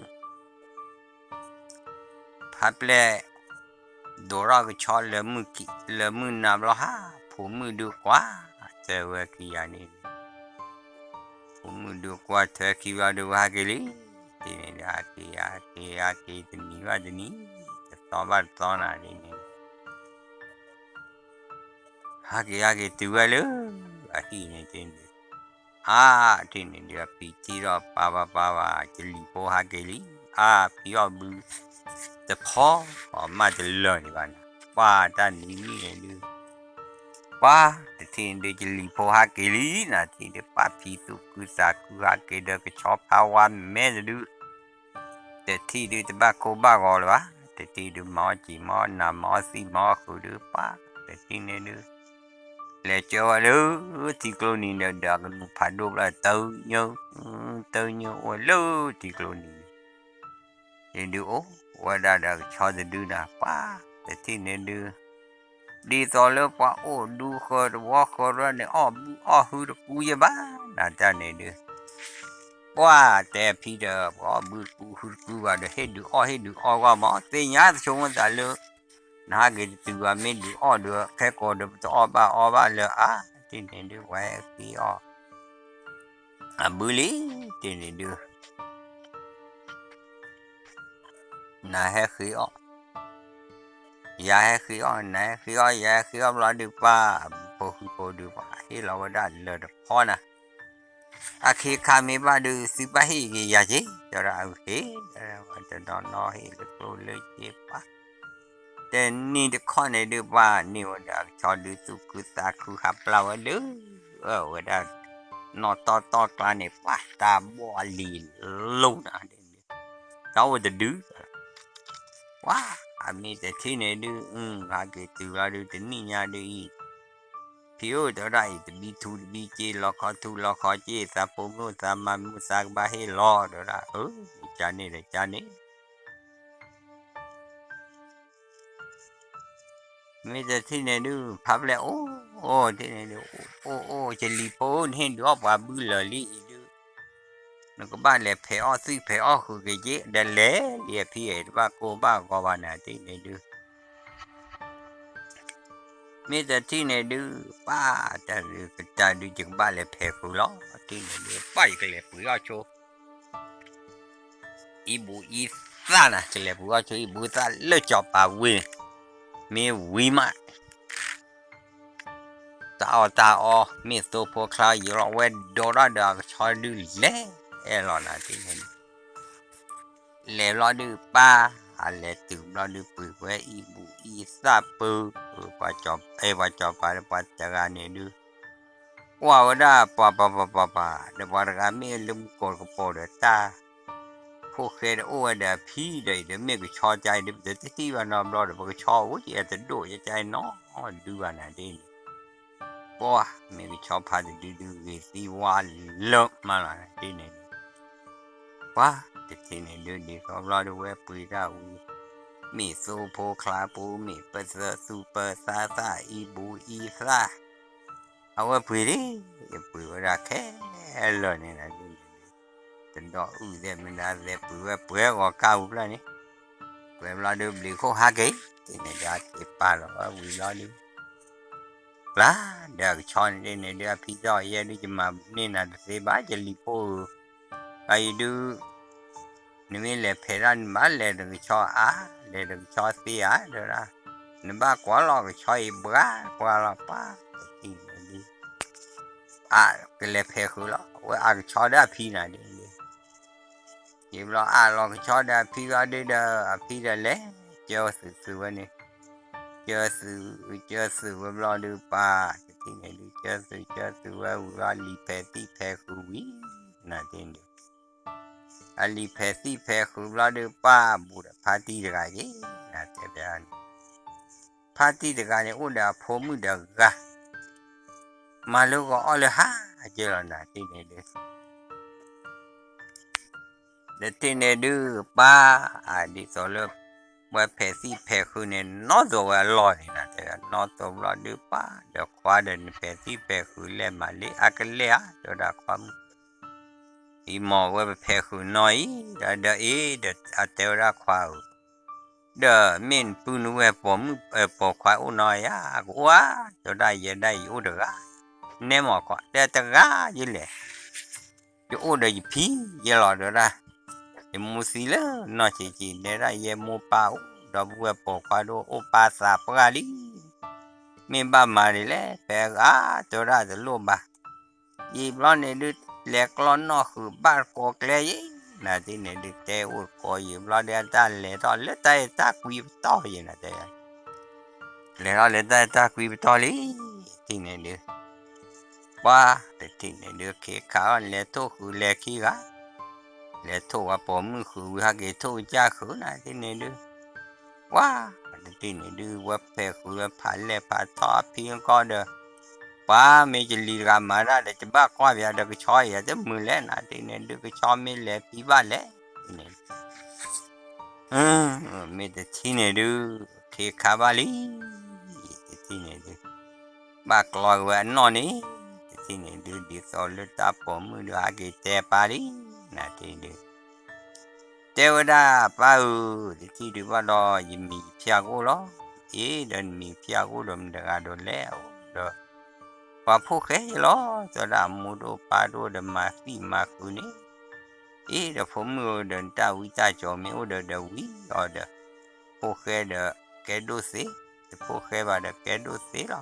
ဖါပျဲၢ် ဒိးထီၣ်ကဆီလၢမုၢ်နၤဘျီဟါ, ဖိမုၣ်ဒုးကွၢ် တဲဝဲခံဂၤန့ၣ်, ဖိမုၣ်ဒုးကွၢ်ထွဲခံဘျီဒုး ဝဲဟးက့ၤလံ, တထံၣ်န့ၣ်ဒုး ဟးက့ၤ ဟးက့ၤ ဟးက့ၤ တနံၤဘၣ်တနံၤ, တသီဘၣ်တသီနၤဒ်န့ၣ် ဟးက့ၤ ဟးက့ၤတုၤဝဲလၢ အဟံၣ်န့ၣ်တထံၣ်န့ၣ်ဒုး အါ တထံၣ်န့ၣ်ဒုး အဖံထံၣ်ထီၣ် ပၢ်ပၢ်ပၢ်ပၢ် ကလံၤဖိဟးက့ၤလံ, အါ ဖံအီၣ်ဘုတဖီ အီၣ်မးတလၢာ်ဒံးဘၣ်န့ၣ်, ပှၤတၢ်နံၤနံၤန့ၣ်ဒုး ပှၤ တထံၣ်န့ၣ်ဒုး ကလံၤဖိဟးက့ၤလံနၤ, တထံၣ်ဒုး ပၢ်ဖံသူၣ်ခုသးခုဟးက့ၤဒီး ကဆီဖါဝါမဲတဒု တထံၣ်ဒုး တဘၣ်ကိၢ်ဘၣ်ဂီၤလၢၤဘၣ်, တထံၣ်ဒုး မၤအီၣ်စံာ်မၤအီၣ်နး မၤအီၣ်သံၣ်မၤအီၣ်ဃုာ်ဒုး ပှၤ တထံၣ်န့ၣ်ဒုး လဲၤကၢဝဲလၢထံကျိနံၤဒီး ဒီးကနူၤဖးဒိၣ်ဘျီ တၢညိ တၢညိ အိၣ်လၢထံကျိနံၤန့ၣ် ဒုးအိၣ်ဝဲဒၣ်ဒီးကဆီတဒုနၤ, ပှၤ တထံၣ်န့ၣ်ဒုး ဒ်သိးလၢပှၤအိၣ်ဒူဃၢၤတဝီဃၢၤတဝီန့ၣ် အီၣ်ဘုအီၣ်ဟုတကူယဲဘၣ်နၤ, တၢ်န့ၣ်ဒုး ပှၤတဲဖံဒီး ပှၤအီၣ်ဘုတကူဟုတကူဘၣ်ဒီး ဟ့ၣ်ဒုးအီၣ် ဟ့ၣ်ဒုးအီၣ်ဂီၢ်မး သ့ၣ်ညါတဆိကမိၣ်သးလၢ နဟးက့ၤတတုၤဘၣ် မ့ၢ်ဒုးအီၣ်ဒီး ခဲကိာ်ဒီး ပတအီၣ်ဘၣ်အီဘၣ်လၢၤဧါ, တထံၣ်န့ၣ်ဒုး ပှၤဟဲဃ့အီၣ် အဘုလံ, တထံၣ်န့ၣ်ဒုး နဟဲဃ့အီၣ် ယၤဟဲဃ့အီၣ် နဟဲဃ့အီၣ် ယၤဟဲဃ့အီၣ်ဘျီဒုး ပှၤ အဘုဖိဃုဖိဒုး ပှၤဟ့ၣ်လီၤဝဲဒၣ်လၢၤတဖီနၤ, အခ့အခါမ့ၢ်ဘၣ်ဒုး သုဘၣ်ဟ့ၣ်က့ၤယၤက့ၤ တဲဝဲဒၣ် အုၣ်က့ၤ တနီၤနီၤဟ့ၣ်လၢကျိၣ်လၢစ့ပှၤ တနံၤတခီန့ၣ်ဒုး ပှၤန့ၢ်ဝဲဒၣ်ကဆီဒုး သူၣ်ခုသးခုဟးပျၢ်ဝဲလၢ အဝဲဒၣ် နီၢ်တီတီကျါန့ၣ် ပှၤတၢ်ဘီၣ်အလံၤလိၤနၤဒ်န့ၣ် တၢ်အိၣ်တဒု, ပှၤ အမ့ၢ်တထံၣ်န့ၣ်ဒုး ဟးက့ၤတုၤလီၤဒုး တနံၣ်ညါဒုးအံၤ ဖံဧၢ တဲဝဲဒၣ်အံၤ တဘံထူတဘံက့ လီခီထူလီခီက့ သးဖိမုၣ်သးမါမုၣ်သးကဘၣ်ဟ့ၣ်လီၤ တဲဝဲဒၣ် အၢ ကန့ၣ်ဒီးကန့ၣ် မ့ၢ်တထံၣ်န့ၣ်ဒုး ဖးဖျဲၣ်အိၣ် အိၣ်ထံၣ်န့ၣ်ဒုး အိၣ်အိၣ် ယလံၤဖိ နဟ့ၣ်ဒုးအီၣ်ပှၤဘုလၢာ်လံအံၤဒုး နကဘၣ်လဲၤဖဲးအီၣ်သွံၣ်ဖဲးအီၣ်ဃုာ်က့ၤက့ ဒီးလဲၤလံအဖံအံၤ တဘၣ်ကိၢ်ဘၣ်ဂီၤဘၣ်န့ၣ် တထံၣ်န့ၣ်ဒုး မ့ၢ်တထံၣ်န့ၣ်ဒုး ပၢ်တၢ်ဒုးကတၢၢ်ဒုး ယကဘၣ်လဲၤဖဲးဃုာ်လီၤ တထံၣ်န့ၣ်ဒုး ပၢ်ယကလဲၤပှ့ၤအီၣ်ဆိ အံဘူအံသၣ်နၤ ကလဲၤပှ့ၤအီၣ်ဆိအံဘူအံသၣ်လၢစီၤပၤဝ့ၢ်န့ၣ် မ့ၢ်ဝံၤမး တၢ်အီၣ်တၢ်အီ မ့ၢ်သိဖိချါယံာ်လီၤ ဝဲဒိးထီၣ်ဒီးအကဆီဒုးလဲၤအဲၣ်လီၤနၤ တထံၣ်န့ၣ်ဒုး လဲၤဘျီဒုးပၢ် အလဲၤတုၤဘျီဒုး ပှ့ၤဝဲအံဘူအံသၣ်ပူၤ ပှၤစီၤပၤဒီးပှၤတဂၤန့ၣ်ဒုး ကွၢ်ဝဲဒၣ်ပှၤပှၤပှၤပှၤပှၤ ဒီးပှၤတဂၤမ့ၢ်လၢမူကိာ်တကပီၤဒီးတၢ် ဖိၣ်ဃဲဒီးအိၣ်ဝဲဒီးအဖံဒီးအံၤဒီး မ့ၢ်ကဆီကါအံၤဒီး ပတထံၣ်ဘၣ်နီတဘျီဒီး ပကဆီအိၣ်ကဲတဒိၣ်ယကါအံၤနီဒုးဘၣ်နၤဒ်န့ၣ် ပှၤ မ့ၢ်ကဆီဖးတဒုဒုဂ့ၤသံဝါလၢမးလီၤနၤဒ်န့ၣ်ဒုး ပှၤတထံၣ်န့ၣ်ဒုး ဒ်သိးဘျီဒုးဝဲပှ့ၤတၢ်ဝံၤ မ့ၢ်သိဖိချါပူၤ မ့ၢ်ပသၢသူၣ်ပသးသၣ် အံဘူအံသၣ် အဝဲပှ့ၤလံ ယပှ့ၤဝဲဒၣ်ခဲလၢာ်န့ၣ်နၤဒ်န့ၣ်ဒုး တဒီအုၣ်သဲးမနုၤသဲး ပှ့ၤဝဲပှဲၤဂီၤကါပူၤဖျၢၣ်န့ၣ် ပှဲၤဘျီဒုးဘျံးခိၣ်ဟးက့ၤ တထံၣ်န့ၣ်ဒုးအက့ၤပာ်လီၤဝဲဝံၤလီၤဒုး ကျါ ဒီးအကဆီန့ၣ်ဒ်န့ၣ်ဒုး အဖံသီၣ်ယဲဒုး ယမၤန့ၢ်နၤတသ့ဘၣ် ယလံၤဖိဧၢ အအံၤဒုး နမ့ၢ်လဲၤဖဲးတၢ်န့ၣ် ဘၣ်လဲၤဒီးကဆီအါ လဲၤဒီးကဆီသ့ဧါ တဲဝဲဒၣ် နဘၣ်ကွၢ်လီၤကဆီအံၤ ဘှါကွၢ်လီၤပှၤ တထံၣ်န့ၣ်ဒုး အါ ကလဲၤဖဲးဃုာ်လီၤ အဝဲအကဆီဒီးအဖံနၤဒ်န့ၣ်ဒုး ယဘျီအါလီၤကဆီဒီးအဖံဘျီဒုးဒီး အဖံဒီးလဲၤ ကၢသုးသုးဝဲန့ၣ် ကၢသုး ကၢသုးဝဲဘျီဒုးပၢ် တထံၣ်န့ၣ်ဒုး ကၢသုးကၢသုးဝဲဝံၤလီၤ လံာ်ဖဲးသံၣ်ဖဲးဃုာ်ဝံၤ နၤတထံၣ်န့ၣ်ဒုး အလံာ်ဖဲးသံၣ်ဖဲးဃုာ်ဘျီဒုးပၢ် ဘူးဒီးဖါတံၢ်တဂၤက့ၤ နၤတဲဘၣ်န့ၣ် ဖါတံၢ်တဂၤန့ၣ် အိၣ်ဒီးအဖိမုၣ်ဒီးဂၤ မၤလၢဂီၤအီၣ်လၢဟါက့ၤလီၤနၤတထံၣ်န့ၣ်ဒုး တထံၣ်န့ၣ်ဒုးပၢ် အဒ်သိးလၢ ဝဲဖဲးသံၣ်ဖဲးဃုာ်န့ၣ် နီၣ်သိးဝဲအလီၢ်န့ၣ်နၤတဲ နီၣ်သိးဘျီဒုးပၢ် ဒီးခွါဒီးနဖဲးသံၣ်ဖဲးဃုာ်လဲၣ်မးလံ အကလဲၣ်ဧါ တဲဝဲဒၣ်ခွါမုၣ် အံၤမ့ၢ်ဝဲပဖဲးဃုာ်နီၢ်အံၤ ဒီးအ့ၣ်ဒီးအတဲဝဲဒၣ်ခွါဧၢ ဒီးမ့ၢ်နပုၢ်နဝဲၢ်ပိာ်မုၣ်ပိာ်ခွါအိၣ်နီၢ်ဧါ ကအိၣ်ဧါ တဲဝဲဒၣ်ယဲဒၣ်ယအိၣ်တဂၤ နဲမ့ၢ်ခွါ တဲတဂၤယလဲၣ် ယအိၣ်ဒီးယဖံယဲလီၤတဲဝဲဒၣ် ယမိၢ်သံလၢနီၢ်ဆံးဆံး တဲဒၣ်ယဲမိၢ်ပၢ်အိၣ် ဒီပုၢ်ဝဲၢ်ပိာ်ခွါဒိၣ်အိၣ်ပၢ်သးပှၢ်လံ မ့ၢ်ဘၣ်မၤဒ်လဲၣ် ဖဲအဂၤတဲဝဲဒၣ်တလိၣ်ဘၣ် ယံာ်ဘျီန့ၣ်ဒုး လဲၤကျီနီၣ်ဃုာ်ဘၣ်ကိးကျဲယံၤ နၤတထံၣ်န့ၣ်ဒုး တဲအိၣ်ကိးယံာ်ဘျီဒုး အတၢ်လဲၤထီၣ်လၢတၢ်အဲၣ်တၢ်ကွံပတီၢ်ယံၤနၤတဲ လဲၤထီၣ်လၢတၢ်အဲၣ်တၢ်ကွံပတီၢ်လံ တထံၣ်န့ၣ်ဒုး ပှၤတထံၣ်န့ၣ်ဒုး ခ့ခါအီၣ်လဲၤထိၣ်ဃုာ်လဲၤခံဂၤ လဲၤထိၣ်ဝဲပိာ်မုၣ်ဃုာ်ဝံၤဟဲက့ၤထိၣ်ကစၢ်ဃုာ်နၤတထံၣ်န့ၣ်ဒုး ပှၤတထံၣ်န့ၣ်ဒုး ဝဲဖဲးဃုာ်ဝဲဖးလဲၢ်ဖးထီအဖံအကီၢ်ဒီး ပှၤမ့ၢ်ယလံၤတဂၤမၤတၢ်ဒီး ယဘၣ်ကွၢ်ပယီၤဒီးကဆီအံၤတမုာ်လဲၣ်နၤတထံၣ်န့ၣ်ဒုး ကဆီမ့ၢ်လဲၤဖံဘၣ်လဲၣ်န့ၣ် မ့ၢ်တထံၣ်န့ၣ်ဒုး ခ့ခါဘၣ်လံ တထံၣ်န့ၣ်ဒုး ဘၣ်ကျီက့ၤဝဲအနီၢ်န့ၣ် တထံၣ်န့ၣ်ဒုး ဒ်သိးလၢတၢ်ပိာ်မုၣ်ဒီးဟဲက့ၤတဲပၢ်လံ နၤတထံၣ်ဒုး တဲဝဲဒၣ်ပၢ်ဧၢ တထံၣ်ဒုးဘၣ်ဒီး ယမံၤယဖၠၣ်ကအိၣ်လီၤ အ့ၣ်ဒီးနမံၤဖၠၣ်ကအိၣ်ဒီးမတဂၤဒီးလဲၣ်အအိၣ်ဒီး ပှၤဖိၣ်ဃဲယလီၤ တဲဝဲဒၣ်အမိၢ်တအိၣ်ပၢ်တအိၣ်ဒီးမၤသံၣ်မၤဃုာ်န့ၣ် အ့ၣ်ဒီးဖိမုၣ်ဧၢ ဒီးနတၢ်ဝံတၢ်ကၠီၤမ့ၢ်အိၣ်ဒီးဒီးဝံအီၤဒီး ဖိၣ်ဃဲဒီးကဲဒိၣ်သ့, တဖိၣ်ဃဲဘၣ်ဒီးကဲဒိၣ်သ့လီၤ.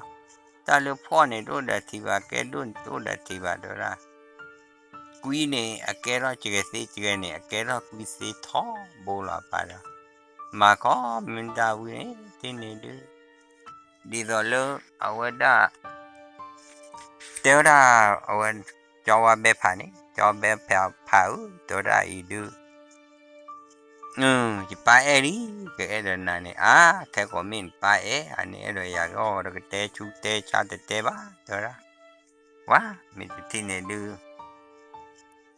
တၢ်လၢဖှီၣ်န့ၣ်တအိၣ်ဒီးထံၣ်ဘၣ်, ကဲဒိၣ်န့ၣ်တအိၣ်ဒီးထံၣ်ဘၣ် တဲဝဲဒၣ်. ကွံန့ၣ် အကဲထီၣ်စှဲၤသ့, စှဲၤန့ၣ် အကဲထီၣ်ကွံသ့ထီဘိလီၤ ပၢ်ဒီး မၤခီမ့ၢ်တၢ်ဝံန့ၣ် တထံၣ်န့ၣ်ဒုး ဒ်သိးလၢအဝဲဒၣ် တဲဝဲဒၣ် အဝဲ ကၠီဝါဘဲဖးန့ၣ်, ကၠီဘဲဖးဧၢ, တဲဝဲဒၣ်အံၤဒုး ပ ယပၢ်အဲၣ်လံ, ကအဲၣ်ဒီးနၤန့ၣ် အါ, ခဲကိးမ့ၢ်နပၢ်အဲၣ် အန့ၣ်အဲၣ်ဒိးယၤဂီၢ်ဒီးကတဲဆူတဲဆါတတဲဘၣ် တဲဝဲဒၣ်, ဝါ, မ့ၢ်တထံၣ်န့ၣ်ဒုး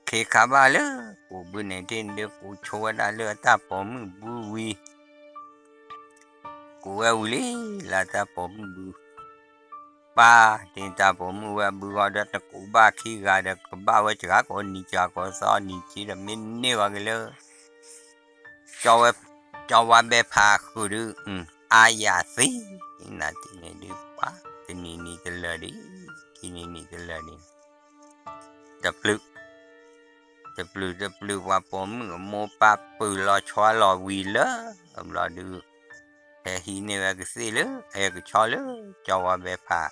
ခ့ခါဘၣ်လၢ ကိးဘုန့ၣ်တထံၣ်န့ၣ်ဒုး ကိးဆိဝဲဒၣ်လၢအတၢ်ပိာ်မုၣ်ဘုဝံၤ ကိးဝဲဝံၤလံလၢအတၢ်ပိာ်မုၣ်ဘု ပၢ်, တၢ်ပိာ်မုၣ်ဝဲဘုဂီၢ်ဒီး နကိးဘၣ်ခံဂၤဒီး ကဘၣ်ဝဲစှၤကိးနံၤစှၤကိးသီနံၤက့ဒီး မ့ၢ်န့ၢ်ဝဲက့ၤလၢ ကၠီဝါဘဲဖးဃုာ်ဒုး အါယၤသ့, နၤတထံၣ်န့ၣ်ဒုး ပှၤ တနံၤနံၤတလၢာ်ဒံး, ခံနံၤနံၤတလၢာ်ဒံး, တပျုး တပျုးတပျုး ပှၤပိာ်မုၣ်အမိၢ်ပၢ်ပုၢ်လီၤဆွါလီၤဝံၤလၢ ဘျီဒုး ဟဲဟံးန့ၢ်ဝဲကသ့ၣ်လၢ အဲၣ်ကဆီလၢ ကၠီဝါဘဲဖး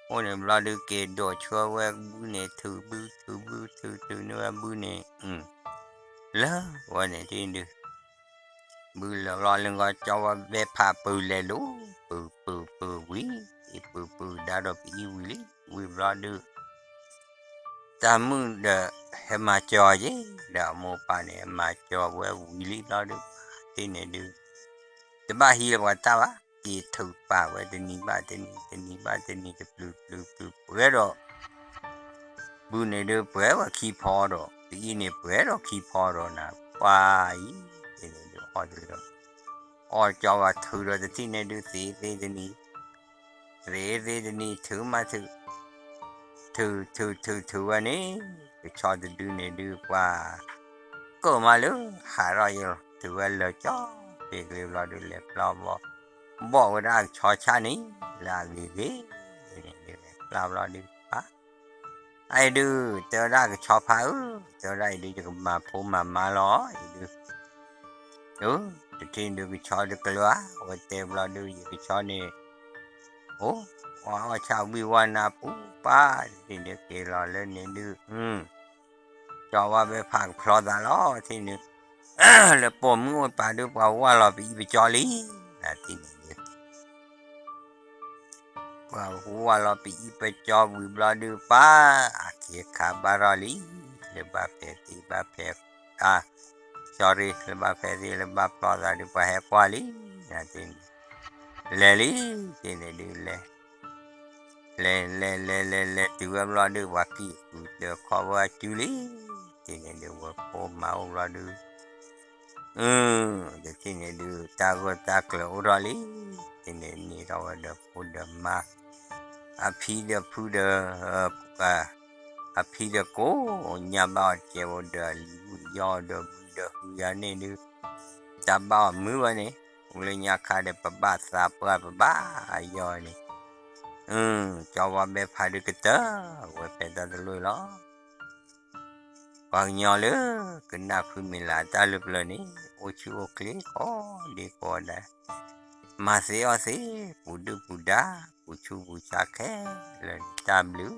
အိၣ်န့ၣ်ဘျီဒုး က့ၤဒိးဆှၢဝဲဘုန့ၣ် ထုးဘုထုးဘုထုးထုးန့ၢ်ဝဲဘုန့ၣ် လၢဝဲန့ၣ်တဒု ဘုလၢာ်ဘျီလၢဂီၤ ကၠီဝါဘဲဖးပုၢ်လဲၤလိၤ ပုၢ်ပုၢ်ပုၢ်ဝံၤ အံၤပုၢ်ပုၢ်ဒါဒီးပအံၤဝံၤလံ ဝံၤဘျီဒုး တၢ်မုၣ်ဒီး ဟဲမၤစၢၤအီၤယဲ ဒီးအမိၢ်ပၢ်န့ၣ် ဟဲမၤစၢၤဝဲဝံၤလံဘျီဒုး တထံၣ်န့ၣ်ဒုး တဘၣ်ဟံးလၢပှၤတၢ်ဘၣ် က့ၤထုးပာ်ဝဲတနံၤဘၣ်တနံၤ တနံၤဘၣ်တနံၤ တပျုးပျုးပျုးပှဲၤဒီး ဘုန့ၣ်ဒုးပှဲၤဝဲခံဖီဒီး ပအံၤန့ၣ်ပှဲၤဒီးခံဖီဒီးနၤ ပှၤအံၤ တထံၣ်န့ၣ်ဒုးအီၣ်တလၢ အီၣ်ကၠီဝါထုးဒီးတထံၣ်န့ၣ်ဒုးသ့သ့တနံၤ သ့သ့တနံၤ ထုးမးထုး ထုးထုးထုးထုးဝဲန့ၣ် ကဆီတဒုန့ၣ်ဒုးပှၤ ကၢၣ်မးလၢဟးထီၣ်ယဲလီၤ ထုးဝဲလၢာ်ကၠီ ဖ့ကလ့ဘျီဒုးလဲၤပျီဘီ ဘီၣ်ဝဲဒၣ်အကဆီဆၣ်န့ၣ် လၢအဂ့ၤဂ့ၤန့ၣ်ဒုး ပျီဘျီဒုးပှၤ အအံၤဒုး တဲဝဲဒၣ်ကဆီဖါဧၢ, တဲဝဲဒၣ်အံၤဒုး ယကမၤဖိမၤမါလီၤ အံၤဒုး တထံၣ်ဒုးကဆီတကလုာ်ဧါ အဝဲတဲဘျီဒုး ယကဆီန့ၣ် အိၣ် ဝါအီၣ်ဆၣ်ဝံၣ်ဝါနါပူၤပၢ် တထံၣ်ဒုးက့ၤလီၤလၢန့ၣ်ဒုး ကၠီဝါဘဲဖးကဖျီသးလီၤ တထံၣ်ဒုး လၢပိာ်မုၣ်အိၣ်ပာ်ဒုး ပှၤဝၢ်လီၤပအံပကၠီလံ နၤတထံၣ်န့ၣ်ဒုး ပှၤဝၢ်လီၤပအံပကၠီဝံၤဘျီဒုးပၢ် အခ့အခါဘၣ်ထီၣ်လံ လၢဘၣ်ဖဲသ့ၣ်ဘၣ်ဖဲ အါ sorry လၢဘၣ်ဖဲသ့ၣ်လၢဘၣ်ဖျီသးဒုး ပှၤဟဲကွၢ်လံ နၤတထံၣ်န့ၣ် လဲၤလံ တထံၣ်န့ၣ်ဒုးလဲၤ လဲၤလဲၤလဲၤလဲၤလဲၤတုၤဝဲဘျီဒုး ပှၤကံၣ်ဃုာ်တခီဝဲအစုလံ တထံၣ်န့ၣ်ဒုး ဝဲဖိမါအိၣ်ဘျီဒုး အ တထံၣ်န့ၣ်ဒုး တၢ်ဂၢၢ်တၢ်ကျၢၤအိၣ်ထီၣ်လံ တထံၣ်န့ၣ်န့ၢ်ထီၣ်ဝဲဒီးဖိဒီးမါ အဖံဒီးဖုဒီး အဖံဒီးကိးညါဘၣ်အီၤတကဲးဖိဒီး လံၤဝံၣ်ယီၢ်ဒီးဘုဒီးဟုယၤန့ၣ်ဒုး တၢ်ဘၣ်အီၤမုာ်ဝဲန့ၣ် အိၣ်လၢညါခါဒီး ပဘၣ်သးပှၢ်ပဘၣ်ယီၢ်န့ၣ် ကၠီဝါဘဲဖးဒုးကတၢၢ် ဝဲဖဲတၢ်တလိၣ်လီၤ ပှၤကညီလၢကနၣ်ဖုမ့ၢ်လၢတၢ်လၢပျၢၤန့ၣ် အိၣ်ဆူၣ်အိၣ်ချ့ကိးဒံကိးဂၤဒဲး, မၤသ့အီၣ်သ့, ပူၤဒုၣ်ပူၤဒါ, ပူၤဆူၣ်ပူၤဆါခဲလၢာ်န့ၣ် တၢ်ဘျုး